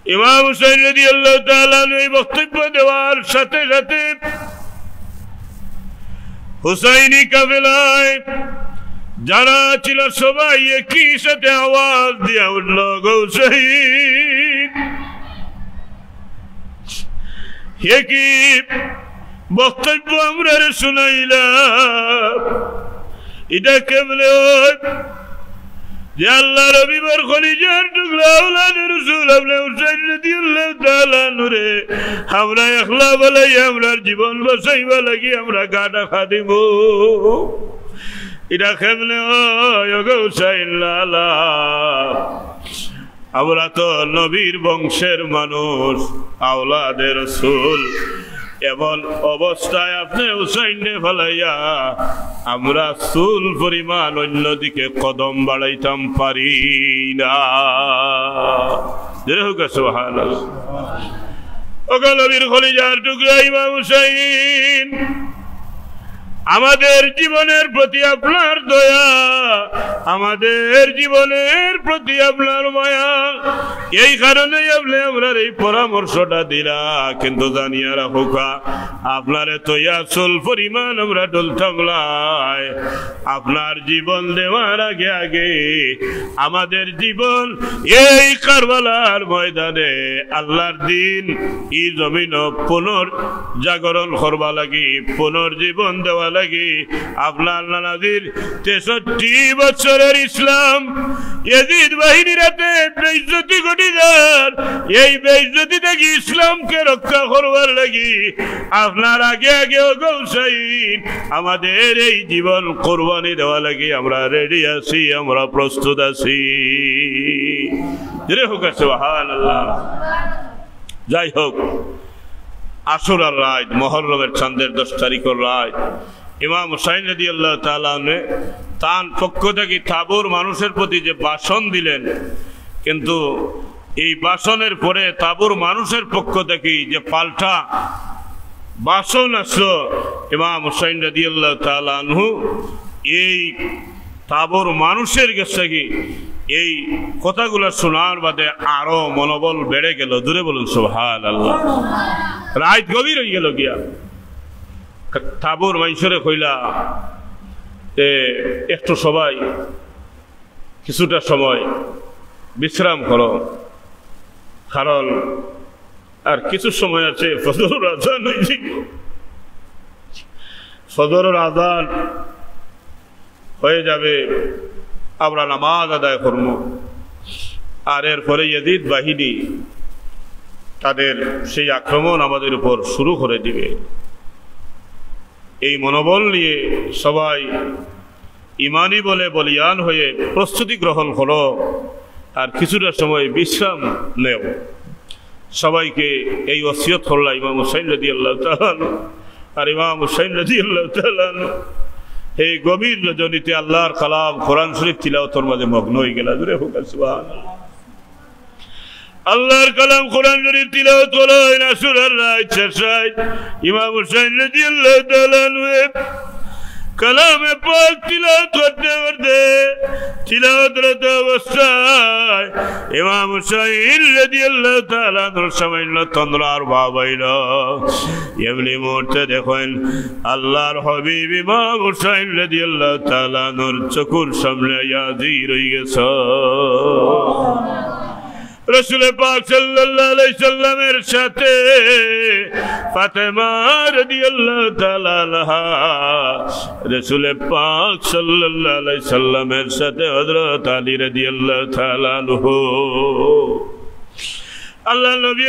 ইমাম হুসাইন রাদিয়াল্লাহু তাআলা আনহু এই বক্তব্য দেওয়ার সাথে সাথে হুসাইনি কাফেলায় যারা ছিল সবাই একই সাথে আওয়াজ দিয়া উঠল, "গো হুসাইন, একই বক্তব্য আমরারে শুনাইলা, ইটা কেমনে অয় যে আল্লাহর হাবিবর কলিজার টুকরা আওলাদে রসুল আপনে হুসাইন রাদিয়াল্লাহু তাআলা আনহুরে আমরা একলা বালাই আমরার জীবন বাঁচাইবার লাগি আমরা গাটা ফাদিমু? ইটা কেমনে অয়, ওগো হুসাইন লালা?" আমরা তো নবীর বংশের মানুষ, আওলাদে রসুল। এমন অবস্থায় আপনে হুসাইনরে ফালাইয়া আমরা চুল পরিমাণ অন্যদিকে কদম বাড়াইতাম পারি না। জোরে হোক সুবহানাল্লাহ। ওগো নবীর কলিজার টুকরা ইমাম হুসাইন, আমাদের জীবনের প্রতি আপনার দয়া, আমাদের জীবনের প্রতি আপনার মায়া, এই কারণেই আপনে আমরারে এই পরামর্শটা দিলা। কিন্তু জানিয়া রাখউক্কা, আপনারে থইয়া চুল পরিমাণ আমরা ডুলতাম নায়। আপনার জীবন দেওয়ার আগে আগে আমাদের জীবন এই কারবালার ময়দানে আল্লাহর দিন ই জমিনো পুনর জাগরণ করবা লাগি, পুনর্জীবন দেওয়া লাগি। আপনার নানাজির তেষট্টি বছরের ইসলাম ইয়াজিদ বাহিনীর হাতে বেইজ্জতি ঘটি যার, এই বেইজ্জতি থাকি ইসলামকে রক্ষা করবার লাগি আপনার আগে আগে ওগো হুসাইন আমাদের এই জীবন কোরবানি দেওয়া লাগি আমরা রেডি আছি, আমরা প্রস্তুত আছি। জোরে হোক সুবহানাল্লাহ। যাই হোক, আশুরার রাইত, মহররমের চান্দের দশ তারিখর রাইত, ইমাম হুসাইন রাদিয়াল্লাহু তাআলা আনহু তান পক্ষ থাকি তাবুর মানুষের প্রতি যে ভাষণ দিলেন, কিন্তু এই ভাষণের পরে তাবুর মানুষের পক্ষ থাকি যে পাল্টা ভাষণ আসলো, ইমাম হুসাইন রাদিয়াল্লাহু তাআলা আনহু এই তাবুর মানুষের গেছ থাকি এই কথাগুলা শোনার বাদে আরো মনোবল বেড়ে গেল। জোরে বলুন সুবহানাল্লাহ। রাইত গভীর অইগেলো গিয়া। তাবুর মানষরে কইলা যে একটু সবাই কিছুটা সময় বিশ্রাম করো, কারণ আর কিছু সময় আছে, ফজরর আজান অইযিবো, ফজরর আজান হয়ে যাবে, আমরা নামাজ আদায় করমু। আর এরপরে ইয়াজিদ বাহিনী তাদের সেই আক্রমণ আমাদের উপর শুরু করে দিবে। এই মনোবল নিয়ে সবাই ইমানি বলে বলিয়ান হয়ে প্রস্তুতি গ্রহণ করো, আর কিছুটা সময় বিশ্রাম নেও। সবাইকে এই ওসিয়ত করলা ইমাম হুসাইন রাদিয়াল্লাহু তাআলা আনহু। আর ইমাম হুসাইন রাদিয়াল্লাহু তাআলা আনহু এই গভীর রজনীতে আল্লাহর কালাম কোরআন শরীফ তিলাওয়াতর মাঝে মগ্ন হয়ে গেলা। জোরে হোক সুবহানাল্লাহ। আল্লাহর কালাম কোরআন শরীফ তিলাওয়াত করইন আশুরার রাইত, শেষ রাইত। ইমাম হুসাইন রাদিয়াল্লাহু তাআলা আনহু কালামে পাক তিলাওয়াত করতে করতে তিলাওয়াতরত অবস্থায় ইমাম হুসাইন রাদিয়াল্লাহু তাআলা আনহুর সামান্য তন্দ্রার ভাব অইলো। এমনি মুহূর্তে দেখইন আল্লাহর হাবিব ইমাম হুসাইন রাদিয়াল্লাহু তাআলা আনহুর চকুর সামনে আইয়া হাজির অই গেছে। রাসূলে পাক সাল্লাল্লাহু আলাইহি সাল্লামের সাথে ফাতেমা রাদিয়াল্লাহু তাআলা আনহা, রাসূলে পাক সাল্লাল্লাহু আলাইহি সাল্লামের সাথে হযরত আলী রাদিয়াল্লাহু তাআলা আনহু। আল্লাহর নবী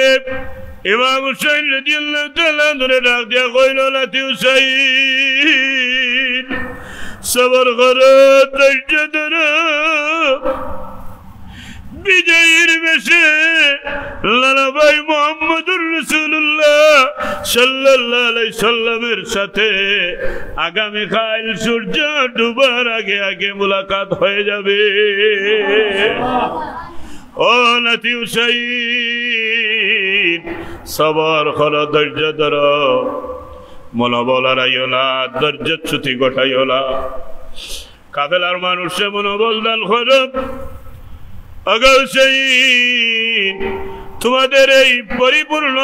ইমাম হুসাইন রাদিয়াল্লাহু তাআলা আনহুরে ডাক দিয়া কইল, "নাতি হুসাইন, সবর করো, ধৈর্য ধরো।" বিজয়ীর বেশে নানা ভাই মুহাম্মদুর রাসূলুল্লাহ সাল্লাল্লাহু আলাইহি সাল্লামের সাথে আগামীকাল সূর্য ডুবার আগে আগে মুলাকাত হয়ে যাবে। ও নাতি হুসাইন, সবর করো, ধৈর্য ধরো, মনোবল হারাইও না, ধৈর্যচ্যুতি ঘটাইও না। কাফেলার মানুষরে মনোবল দান করো। ওগো হুসাইন, তোমাদের এই পরিপূর্ণ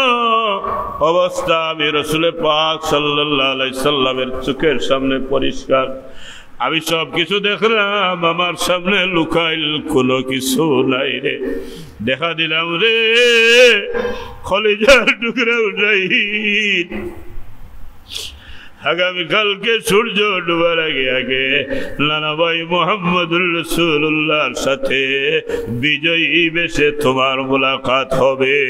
অবস্থা আমি রাসূলে পাক সাল্লাল্লাহু আলাইহি সাল্লামের চোখের সামনে পরিষ্কার। আমি সব কিছু দেখলাম, আমার সামনে লুকাইল কোনো কিছু নাই রে। দেখা দিলাম রে, কলিজার টুকরা হুসাইন। আগামীকালকে সূর্য ডুবার আগে আগে নানা ভাই মুহাম্মদুর রাসূলুল্লাহর সাথে বিজয়ী বেশে তোমার মোলাকাত হবে।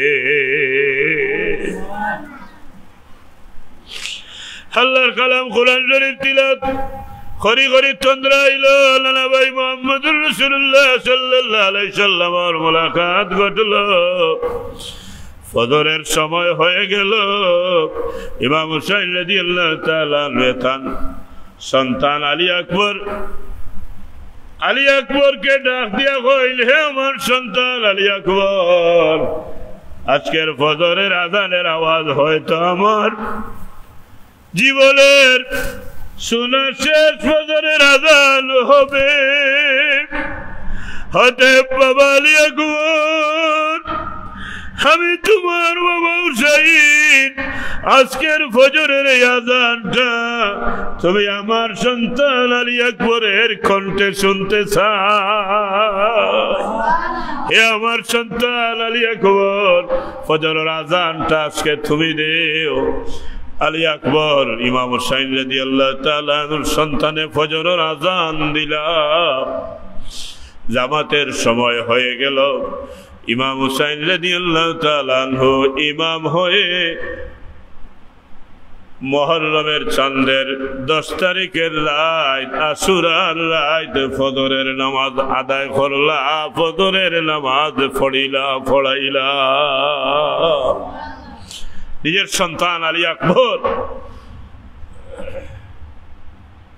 আল্লাহর কালাম কোরআন শরীফ তিলাওয়াত করি করি তন্দ্রা আইলো। নানা ভাই মুহাম্মদুর রাসূলুল্লাহ সাল্লাল্লাহু আলাইহি সাল্লামর মোলাকাত ঘটলো। ফজরের সময় হয়ে গেল। ইমাম হুসাইন রাদিয়াল্লাহু তাআলা আনহু তান সন্তান আলী আকবর, আলী আকবরকে ডাক দিয়া কইল, "হে আমার সন্তান আলী আকবর, আজকের ফজরের আজানের আওয়াজ হয়তো আমার জীবনের শোনা শেষ ফজরের আজান হবে। অতএব বাবা আলী আকবর, আমি তোমার বাবা হুসাইন, আজকের ফজরের এই আজানটা তুমি আমার সন্তান আলী আকবরের কণ্ঠে শুনতে চাও। হে আমার সন্তান আলী আকবর, ফজরের আজানটা আজকে তুমি দেও। আলী আকবর ইমাম হুসাইন রাদিয়াল্লাহু তাআলা আনহুর সন্তানে ফজরের আজান দিলা। জামাতের সময় হয়ে গেল। ইমাম হুসাইন রাদিয়াল্লাহু তাআলা আনহু ইমাম হয়ে মুহররমের চান্দের দশ তারিখের রাইত, আশুরার রাইত ফজরের নামাজ আদায় করলা, ফজরের নামাজ পড়িলা, পড়াইলা। নিজের সন্তান আলী আকবর,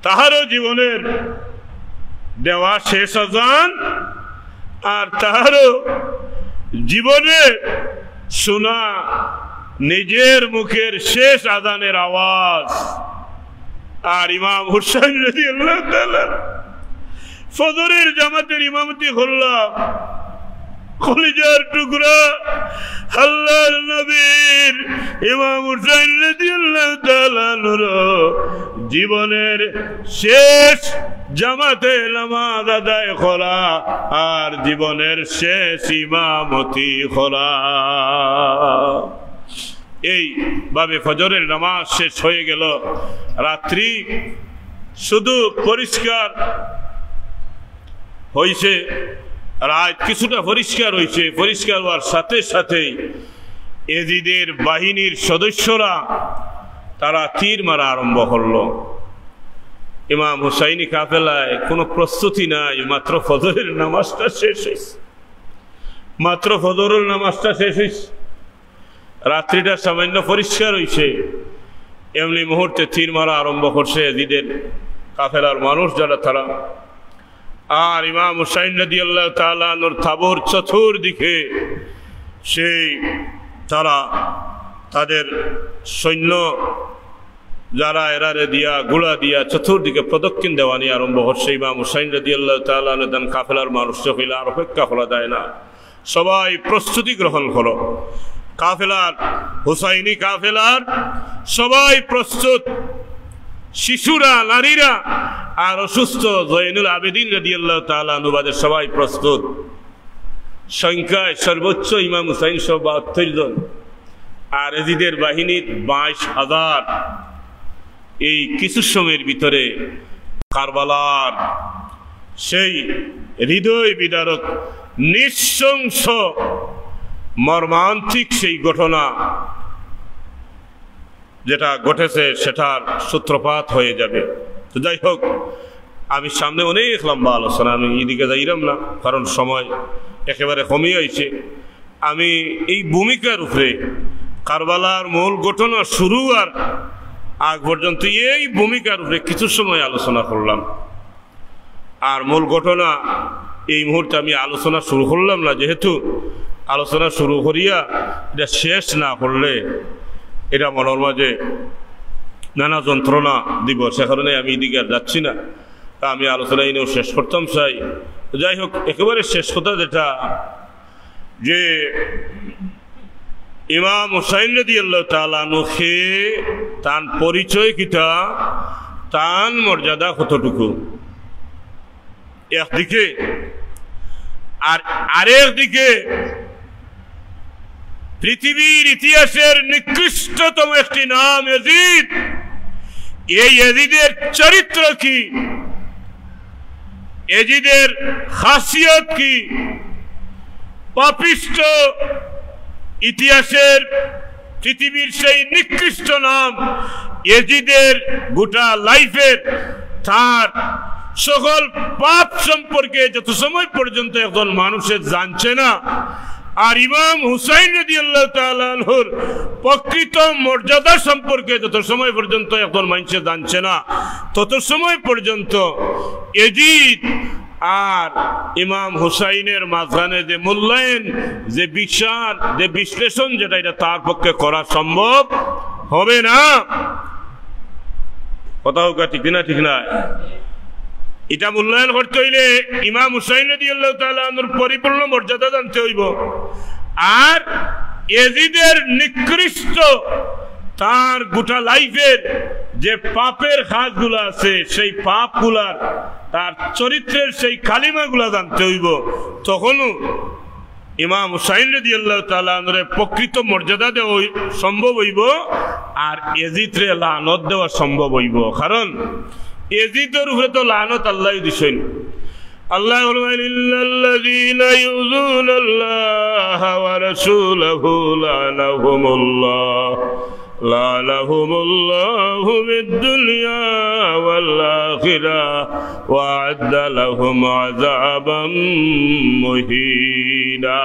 তাহারও জীবনের দেওয়া শেষ আজান, আর তাহারও জীবনে শোনা নিজের মুখের শেষ আজানের আওয়াজ। আর ইমাম হুসাইন রাদিয়াল্লাহু তাআলা ফজরের জামাতের ইমামতি করলা। কলিজার টুকরা আল্লাহর নবীর ইমাম হুসাইন রাদিয়াল্লাহু তাআলা আনহুর জীবনের শেষ জামাতে নামাজ আদায় করা আর জীবনের শেষ ইমামতি করা। এইভাবে ফজরের নামাজ শেষ হয়ে গেল। রাত্রি শুধু পরিষ্কার হইছে, রাত কিছুটা পরিষ্কার হইছে। পরিষ্কার হওয়ার সাথে সাথেই এজিদের বাহিনীর সদস্যরা তারা তীর মারা আরম্ভ করলো। ইমাম হুসাইনি কাফেলায় কোনো প্রস্তুতি নাই, মাত্র ফজরের নামাজটা শেষ হইছে, মাত্র ফজরের নামাজটা শেষ হইছে। রাত্রিটা সামান্য পরিষ্কার হইছে, এমনি মুহূর্তে তীর মারা আরম্ভ করছে এজিদের কাফেলার মানুষ যারা তারা। আর ইমাম হুসাইন রাদিয়াল্লাহু তাআলা আনহুর তাবুর চতুর্দিকে সেই তারা তাদের সৈন্য যারা এরারে দিয়া, ঘোড়া দিয়া চতুর্দিকে প্রদক্ষিণ দেওয়ানি আরম্ভ করছে। ইমাম হুসাইন রাদিয়াল্লাহু তাআলা আনহু দান কাফেলার মানুষ সকলে আর অপেক্ষা করা যায় না, সবাই প্রস্তুতি গ্রহণ করো। কাফেলার, হুসাইনি কাফেলার সবাই প্রস্তুত, শিশুরা, নারীরা, আর অসুস্থ জয়নুল আবেদিন রাদিয়াল্লাহু তাআলা আনহু বাদে সবাই প্রস্তুত। সংখ্যায় সর্বোচ্চ ইমাম হুসাইন সহ বাহাত্তর জন, আর এজিদের বাহিনীর বাইশ হাজার। এই কিছু সময়ের ভিতরে কারবালার সেই হৃদয় বিদারক, নৃশংস, মর্মান্তিক সেই ঘটনা যেটা ঘটেছে, সেটার সূত্রপাত হয়ে যাবে। তো যাই হোক, আমি সামনে অনেক লম্বা আলোচনা, আমি এদিকে যাইলাম না, কারণ সময় একেবারে কমে আইছে। আমি এই ভূমিকার উপরে, কারবালার মূল ঘটনা শুরু আর আগ পর্যন্ত এই ভূমিকার উপরে কিছু সময় আলোচনা করলাম। আর মূল ঘটনা এই মুহূর্তে আমি আলোচনা শুরু করলাম না, যেহেতু আলোচনা শুরু করিয়া এটা শেষ না করলে এটা মনের মাঝে নানা যন্ত্রণা দিব, সে কারণে আমি এদিকে আর যাচ্ছি না। তা আমি আলোচনা এনেও শেষ করতাম চাই। যাই হোক, একেবারে শেষ কথা যেটা, যে ইমাম হুসাইন রাদিয়াল্লাহু তাআলা আনহু কে, তান পরিচয় কিতা, তান মর্যাদা কতটুকু, একদিকে, আর আরেক দিকে পৃথিবীর ইতিহাসের নিকৃষ্টতম একটি নাম এজিদ। এই এজিদের চরিত্র কি? এজিদের খাসিয়ত কি? পাপিষ্ঠ ইতিহাসের পৃথিবীর সেই নিকৃষ্ট নাম এজিদের গোটা লাইফের, তার সকল পাপ সম্পর্কে যত সময় পর্যন্ত একজন মানুষে জানছে না, আর ইমাম হুসাইন রাদিয়াল্লাহু তাআলা আনহুর প্রকৃত মর্যাদা সম্পর্কে যত সময় পর্যন্ত একজন মানুষে জানছে না, তত সময় পর্যন্ত এজিদ আর ইমাম হুসাইনের মাঝখানে যে মূল্যায়ন, যে বিচার, যে বিশ্লেষণ, যেটা, এটা তার পক্ষে করা সম্ভব হবে না। কথা কউক্কা ঠিক না? ঠিক না? এটা মূল্যায়ন করতে অইলে ইমাম হুসাইন রাদিয়াল্লাহু তাআলা আনহুর পরিপূর্ণ মর্যাদা জানতে অইবো। আর এজিদের নিকৃষ্ট, তার গোটা লাইফের যে পাপের কাজগুলা আছে, সেই পাপগুলার, তার চরিত্রের সেই কালিমাগুলা জানতে অইবো। তখনও ইমাম হুসাইন রাদিয়াল্লাহু তাআলা আনহুরে প্রকৃত মর্যাদা দেওয়া অই-, সম্ভব অইবো, আর এজিদরে লানত দেওয়া সম্ভব অইবো। কারণ এজিদর উপরে তো লানত আল্লায় দিছইন। আল্লায় বলবেন, "ইল্লাল্লাযীনা ইউযুনাল্লাহা ওয়া রাসূলাহু লাআনাহুমুল্লাহ।" লাআনাহুমুল্লাহু ফিদ দুনিয়া ওয়াল আখিরা ওয়া আ'আদ্দা লাহুম আযাবাম মুহিনা।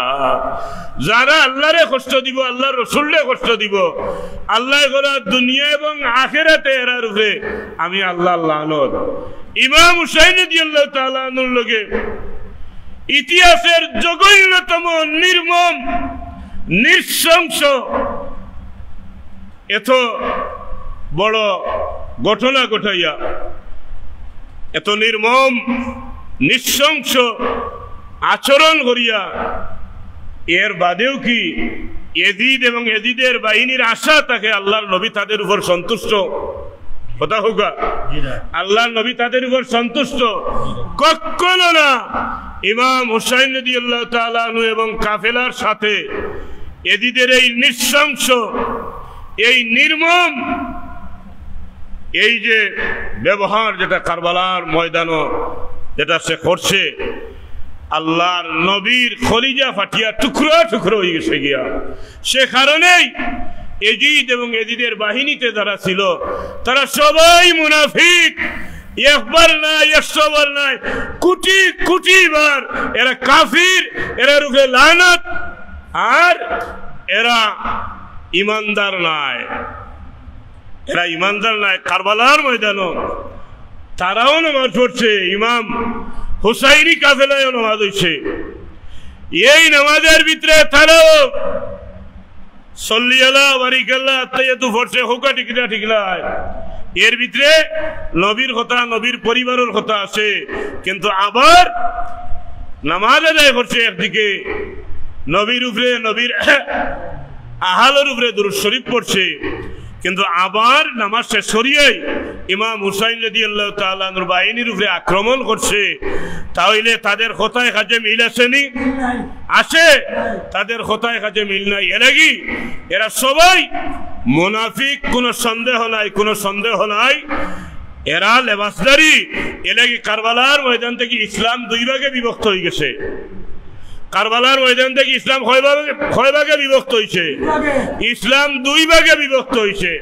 যারা আল্লাহরে কষ্ট দিবো, আল্লাহর রসুলরে কষ্ট দিবো, আল্লায় কইরা দুনিয়া এবং আখিরাতে এরার উপরে আমি আল্লাহর লানত। ইমাম হুসাইন রাদিয়াল্লাহু তাআলা আনহুর লগে ইতিহাসের জঘন্যতম, নির্মম, নৃশংস এত বড় ঘটনা ঘটাইয়া, এত নির্মম, নৃশংস আচরণ করিয়া, এর বাদেও কি এজিদ এবং এজিদের বাহিনীর আশা থাকে আল্লাহর নবী তাদের উপর সন্তুষ্ট? কথা কউক্কা। আল্লাহর নবী তাদের উপর সন্তুষ্ট? কখনো না। ইমাম হুসাইন রাদিয়াল্লাহু তাআলা আনহু এবং কাফেলার সাথে এজিদের এই নৃশংস, এই নির্মম, এই যে ব্যবহার, যেটা কারবালার ময়দানো যেটা সে করছে, আল্লাহর নবীর কলিজা ফাটিয়া টুকরা টুকরা অই গেছে গিয়া। সে কারণেই এজিদ এবং এজিদের বাহিনীতে যারা ছিল, তারা সবাই মুনাফিক। একবার নায়, একশো বার নায়, কোটি কোটি বার। এরা কাফির, এরার উপরে লানত, আর এরা ইমানদার নায়। এরা ইমানদার নায়। কারবালার ময়দানো তারাও নামাজ পড়ছে, ইমাম হুসাইনি কাফেলায়ও নামাজ অইছে। এই নামাজের ভিতরে তারাও সল্লি আলা বারিক আলা আত্তাহিয়াতু পড়ছে, কউক্কা ঠিক না? ঠিক না? এর ভিতরে নবীর কথা, নবীর পরিবারের কথা আছে, কিন্তু আবার নামাজ আদায় করছে একদিকে, নবীর উপরে, নবীর আহালর উপরে দুরূদ শরীফ পড়ছে, কিন্তু আবার নামাজ শেষ করিয়াই ইমাম হুসাইন রাদিয়াল্লাহু তাআলা আনহুর বাহিনীর উপরে আক্রমণ করছে। তাহলে তাদের কথায় কাজে মিল আছে নি? আছে। তাদের কথায় কাজে মিল নাই। এর লাগি এরা সবাই মুনাফিক, কোনো সন্দেহ নাই, কোনো সন্দেহ নাই। এরা লেবাসদারি। এর লাগি কারবালার ময়দান থেকে ইসলাম দুই ভাগে বিভক্ত অই গেছে। কারবালার ময়দান থেকে ইসলাম কয় ভাগে, কয় ভাগে বিভক্ত অইছে? ইসলাম দুই ভাগে বিভক্ত অইছে।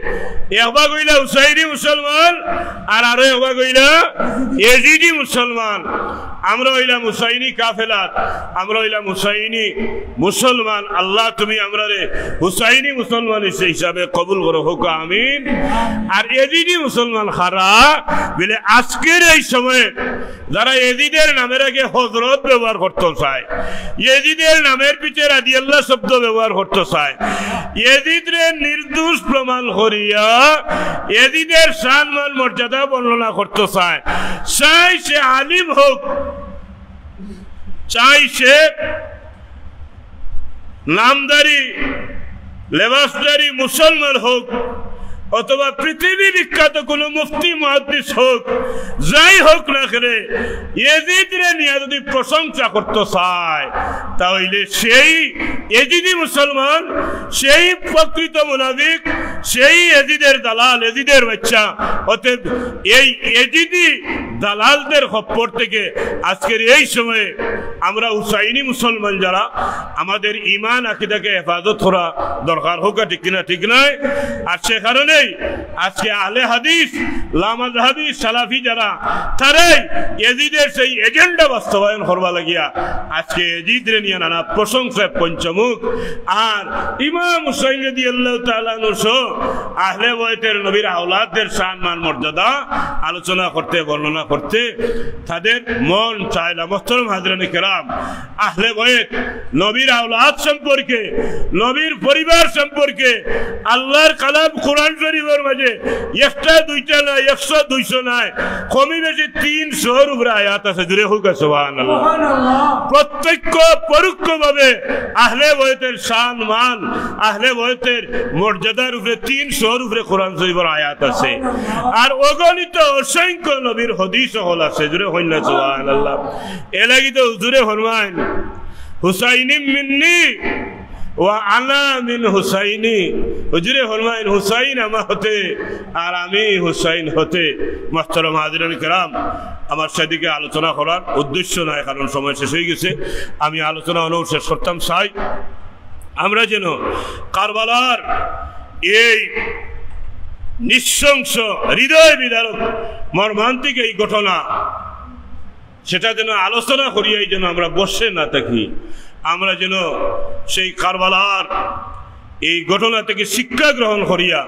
এক ভাগ অইলা হুসাইনি মুসলমান, আর আরো এক ভাগ অইলা এজিদি মুসলমান। আমরা অইলাম হুসাইনি কাফেলাত, আমরা অইলাম হুসাইনি মুসলমান। আল্লাহ, তুমি আমরারে হুসাইনি মুসলমান হিসে-, হিসাবে কবুল করো, কউক্কা আমিন। আর এজিদি মুসলমান কারা? বলে আজকের এই সময়ে যারা এজিদের নামের আগে হজরত ব্যবহার করতো চায়, এজিদের নামের পিছে রাদিয়াল্লাহ শব্দ ব্যবহার করতো চায়, এজিদরে নির্দোষ প্রমাণ করিয়া এজিদের শান মান মর্যাদা বর্ণনা করতো চায়, চাই সে আলিম হোক, চাই সে নামধারী, লেবাসধারী মুসলমান হোক, অথবা পৃথিবী বিখ্যাত কোনো মুফতি মুহাদ্দিস হোক, যাই হোক না কেনে, এজিদরে নিয়া যদি প্রশংসা করতো চায়, তাহলে সেই এজিদি মুসলমান, সেই প্রকৃত মুনাফিক, সেই এজিদের দালাল, এজিদের বাচ্চা। অতএব এই এজিদি দালালদের খপ্পর থেকে আজকের এই সময়ে আমরা হুসাইনি মুসলমান যারা, আমাদের ইমান আকিদাকে হেফাজত করা দরকার, কউক্কা ঠিক কিনা? ঠিক নায়? আর সে কারণেই আজকে আহলে হাদিস লামাযহাবি সালাফি যারা, তারাই এজিদের সেই এজেন্ডা বাস্তবায়ন করবা লাগিয়া আজকে এজিদরে নিয়া নানা প্রশংসায় পঞ্চমুখ। আর ইমাম হুসাইন রাদিয়াল্লাহু তাআলা আনহু সহ আহলে বয়তের, নবীর আওলাদদের শান মান মর্যাদা আলোচনা করতে, বর্ণনা করতে তাদের মন চায় না। মোহতরম হাজিরানে কেরাম, আহলে বয়ত, নবীর আওলাদ সম্পর্কে, নবীর পরিবার সম্পর্কে আল্লাহর কালাম কোরআন শরীফের মাঝে একটা দুইটা নায়, একশো দুইশো নায়, কমই বেশি তিনশোর উপরে আয়াত আছে। জুরে হোক সুবহানাল্লাহ। সুবহানাল্লাহ। প্রত্যক্ষ পরোক্ষভাবে আহলে বয়তের শান মান, আহলে বয়তের মর্যাদার উপরে তিনশোর উপরে কোরআন শরীফের আয়াত আছে। আর অগণিত অসংখ্য নবীর হাদিস হল আছে। জুরে হইন না সুবহানাল্লাহ। এর লাগি তো হুজুরে ফরমাইন, "হুসাইনি মিন্নি ওয়া আনা মিন হুসাইনি।" হুজুরে ফরমাইন, "হুসাইন আমার হতে আর আমি হুসাইন হতে।" মোহতরম হাজিরান কেরাম, আমার সেদিকে আলোচনা করার উদ্দেশ্য নাই, কারণ সময় শেষ হয়ে গেছে। আমি আলোচনা অনও শেষ করতাম চাই, আমরা যেন কারবালার এই নৃশংস, হৃদয় বিদারক, মর্মান্তিক এই ঘটনা, সেটা যেন আলোচনা করিয়াই যেন আমরা বসে না থাকি। আমরা যেন সেই কারবালার এই ঘটনা থেকে শিক্ষা গ্রহণ করিয়া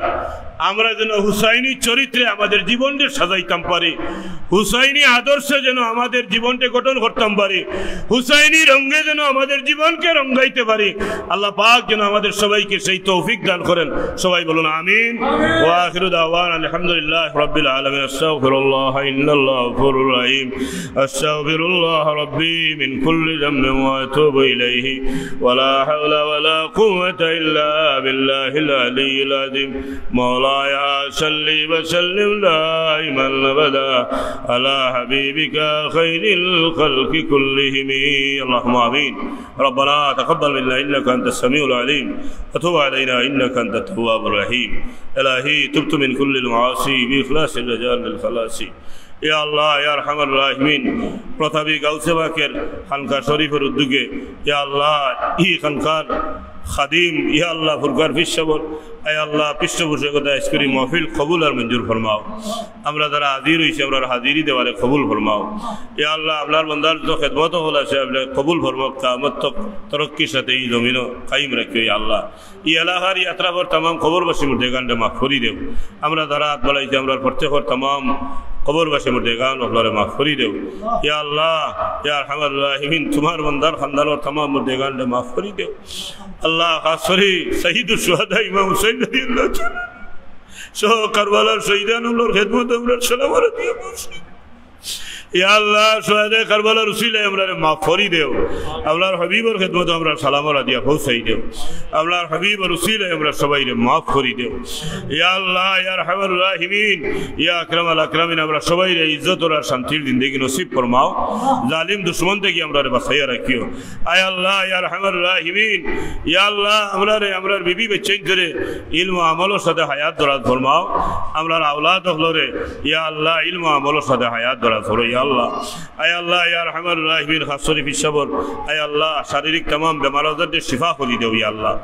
আমরা যেন হুসাইনি চরিত্রে আমাদের জীবনকে সাজাইতাম পারি, হুসাইনি আদর্শে যেন আমাদের জীবনকে গঠন করতাম পারি, হুসাইনি রঙে যেন আমাদের জীবনকে রঙাইতে পারি। আল্লাহ পাক যেন আমাদের সবাইকে সেই তৌফিক দান করেন। সবাই বলুন আমিন। ওয়া আখিরু দাওয়ানা আলহামদুলিল্লাহি রাব্বিল আলামিন। আস্তাগফিরুল্লাহ, ইন্নাল্লাহু গাফুরুর রহিম। أستغفر الله ربي من كل ذنب وأتوب إليه، ولا حول ولا قوة إلا بالله العلي العظيم. مولاي صل وسلم دائما أبدا على حبيبك خير الخلق كلهم. اللهم آمين. ربنا تقبل منا إنك أنت السميع العليم، وتب علينا إنك أنت التواب الرحيم. إلهي تبت من كل المعاصي بإخلاص رجاء للخلاص. ইয়া আল্লাহ, ইয়া আরহামার রাহিমিন, প্রতাপী গাউসে পাকের খানকা শরীফের উদ্যোগে, ইয়া আল্লাহ, ই খানকার খাদিম, ইয়া আল্লাহ, ফুরকান পীর সাবর, ইয়া আল্লাহ, পৃষ্ঠপোষকতা আইজ করি মাহফিল কবুল আর মঞ্জুর ফরমাও। আমরা যারা হাজির হইছি, আমরার হাজিরি দেওয়ারে কবুল ফরমাও। ইয়া আল্লাহ, আপনার বন্দার যত খেদমত হল আছে, আপনি কবুল ফরমাও, কিয়ামত তক তরক্কির সাথে ই জমিনও কায়েম রাখিও, ইয়া আল্লাহ। ই এলাকার ই আতরাফর তামাম কবরবাসী মুর্দেগানরে মাফ করি দেও। আমরা যারা আত বাড়াইছি, আমরার প্রত্যেকর তামাম কবরবাসী মুর্দেগান অকলরে মাফ করি দেও। ইয়া আল্লাহ, ইয়া আরহামার রাহিমিন, তোমার বন্দার খানদানর তামাম মুর্দেগানরে মাফ করি দেও। আল্লাহ, খাস করি সাইয়্যিদুশ শুহাদা ইমাম হুসাইন রাদিয়াল্লাহু তাআলা সহ কারবালার শহীদান অকলর খেদমত আমরার সালাম হাদিয়া পৌঁছাই। ইয়া আল্লাহ, শুহাদায়ে কারবালার উসিলায় আমরারে মাফ করি দেও। আপনার হাবিবর খেদমত আমরার সালাম হাদিয়া পৌঁছাই দেও। আপনার হাবিবর উসিলায় আমরার সবাইরে মাফ করি দেও। ইয়া আল্লাহ, ইয়া আরহামার রাহিমিন, ইয়া আকরামাল আকরামিন, আমরার সবাইরে ইজ্জতর আর শান্তির জিন্দেগি নসিব ফরমাও। জালিম দুশমন থাকি আমরারে বাঁচাইয়া রাখিও। আয় আল্লাহ, ইয়া আরহামার রাহিমিন, ইয়া আল্লাহ, আমরারে, আমরার বিবি বাচ্চাইন্তরে ইলম আমলর সাথে হায়াত দরাজ ফরমাও। আমরার আওলাদ অকলরে, ইয়া আল্লাহ, ইলম আমলর সাথে হায়াত দরাজ করো, ইয়া আল্লাহ। আয় আল্লাহ, ইয়া আরহামার রাহিমিন, খাস করি পীর সাবর, আয় আল্লাহ, শারীরিক তামাম বেমার আজাররে শিফা করি দেও, ইয়া আল্লাহ।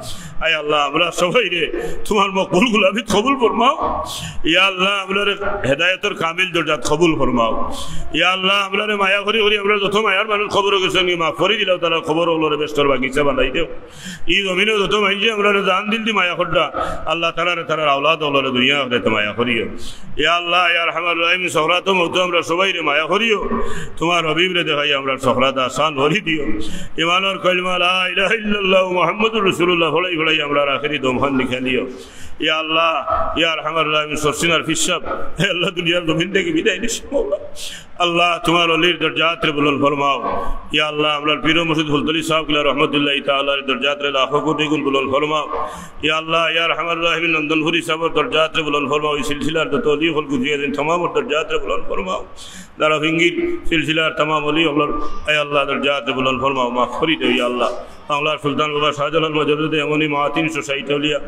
আয় আল্লাহ, আমরা সবাইরে তোমার মকবুল গোলামিত কবুল ফরমাও। ইয়া আল্লাহ, আমরারে হেদায়েতর কামিল দরজাত কবুল ফরমাও। ইয়া আল্লাহ, আমরারে মায়া করি করি আমরার যত মায়ার মানুষ কবরো গেছইন, মাফ করি দিলাও, তারার কবর অকলরে বেহেস্তর বাগিচা বানাই দেও। ই জমিনো যত মাইনষে আমরারে জান দিল দি মায়া কররা, আল্লাহ তারারে, তারার আওলাদ অকলরে দুনিয়া আখিরাতে মায়া করিও। ইয়া আল্লাহ, ইয়া আরহামার রাহিমিন, সকরাতো মউতো আমরার সবাইরে মায়া করিও। তোমার হাবিবরে দেখাই আমরার সকরাত আসান করি দিও। ইমানর কলমা লা ইলাহা ইল্লাল্লাহু মুহাম্মাদুর রাসূলুল্লাহ পড়াই পড়াই আমরার আখেরি দমখান নিকালিও। ইয়া আল্লাহ, ইয়া আরহামার রাহিমিন, সরসিনার পীর সাব, হে আল্লাহ, দুনিয়ার জমিন থাকি বিদায় নিছে, মাওলা। আল্লাহ, তোমার অলির দরজাতরে বুলন্দ ফরমাও। ইয়া আল্লাহ, আমরার পীর মুর্শিদ ফুলতলি সাব কিবলা রহমতুল্লাহি তাআলার দরজাতরে লাখো কোটি গুণ বুলন্দ ফরমাও। ইয়া আল্লাহ, ইয়া আরহামার রাহিমিন, নন্দনপুরি সাবর দরজাতরে বুলন্দ ফরমাও। ই সিলসিলার যত অলি অকল গুজরিয়া যাইন, তামামর দরজাতরে বুলন্দ ফরমাও। দারাফিঙ্গির সিলসিলার তামাম অলি অকলর, আয় আল্লাহ, দরজাতরে বুলন্দ ফরমাও, মাফ করি দেও, ইয়া আল্লাহ। বাংলার সুলতান বাবা শাহজালাল মজরুদে এমনি মাহাতিন সোসাইটি আউলিয়া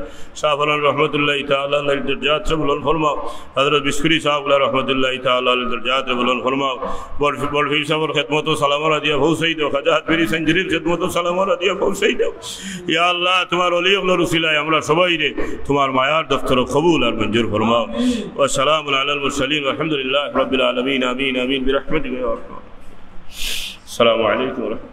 শাহফরান রহমতুল্লাহ তাআলা আলাইহির দরজাত বুলন্দ ফরমাও। হযরত বিস্কুরি সাহেব রহমতুল্লাহ তাআলা আলাইহির দরজাত বুলন্দ ফরমাও। বড়-, বড় পীর সাহেবর খেদমত সালাম হাদিয়া পৌঁছাই দেও। খাজা হাত পীরি সঞ্জুরির খেদমত সালাম হাদিয়া পৌঁছাই দেও। ইয়া আল্লাহ, তোমার ওলি অকলর উসিলায় আমরা সবাইরে তোমার মায়ার দফতর কবুল আর মঞ্জুর ফরমাও। ওয়া সালামুন আলাল মুরসালিন, ওয়ালহামদুলিল্লাহি রাব্বিল আলামিন। আমিন, আমিন, বিরহমাতিকা ইয়া আরহামার রাহিমিন। আসসালামু আলাইকুম ওয়া রাহমাতুল্লাহ।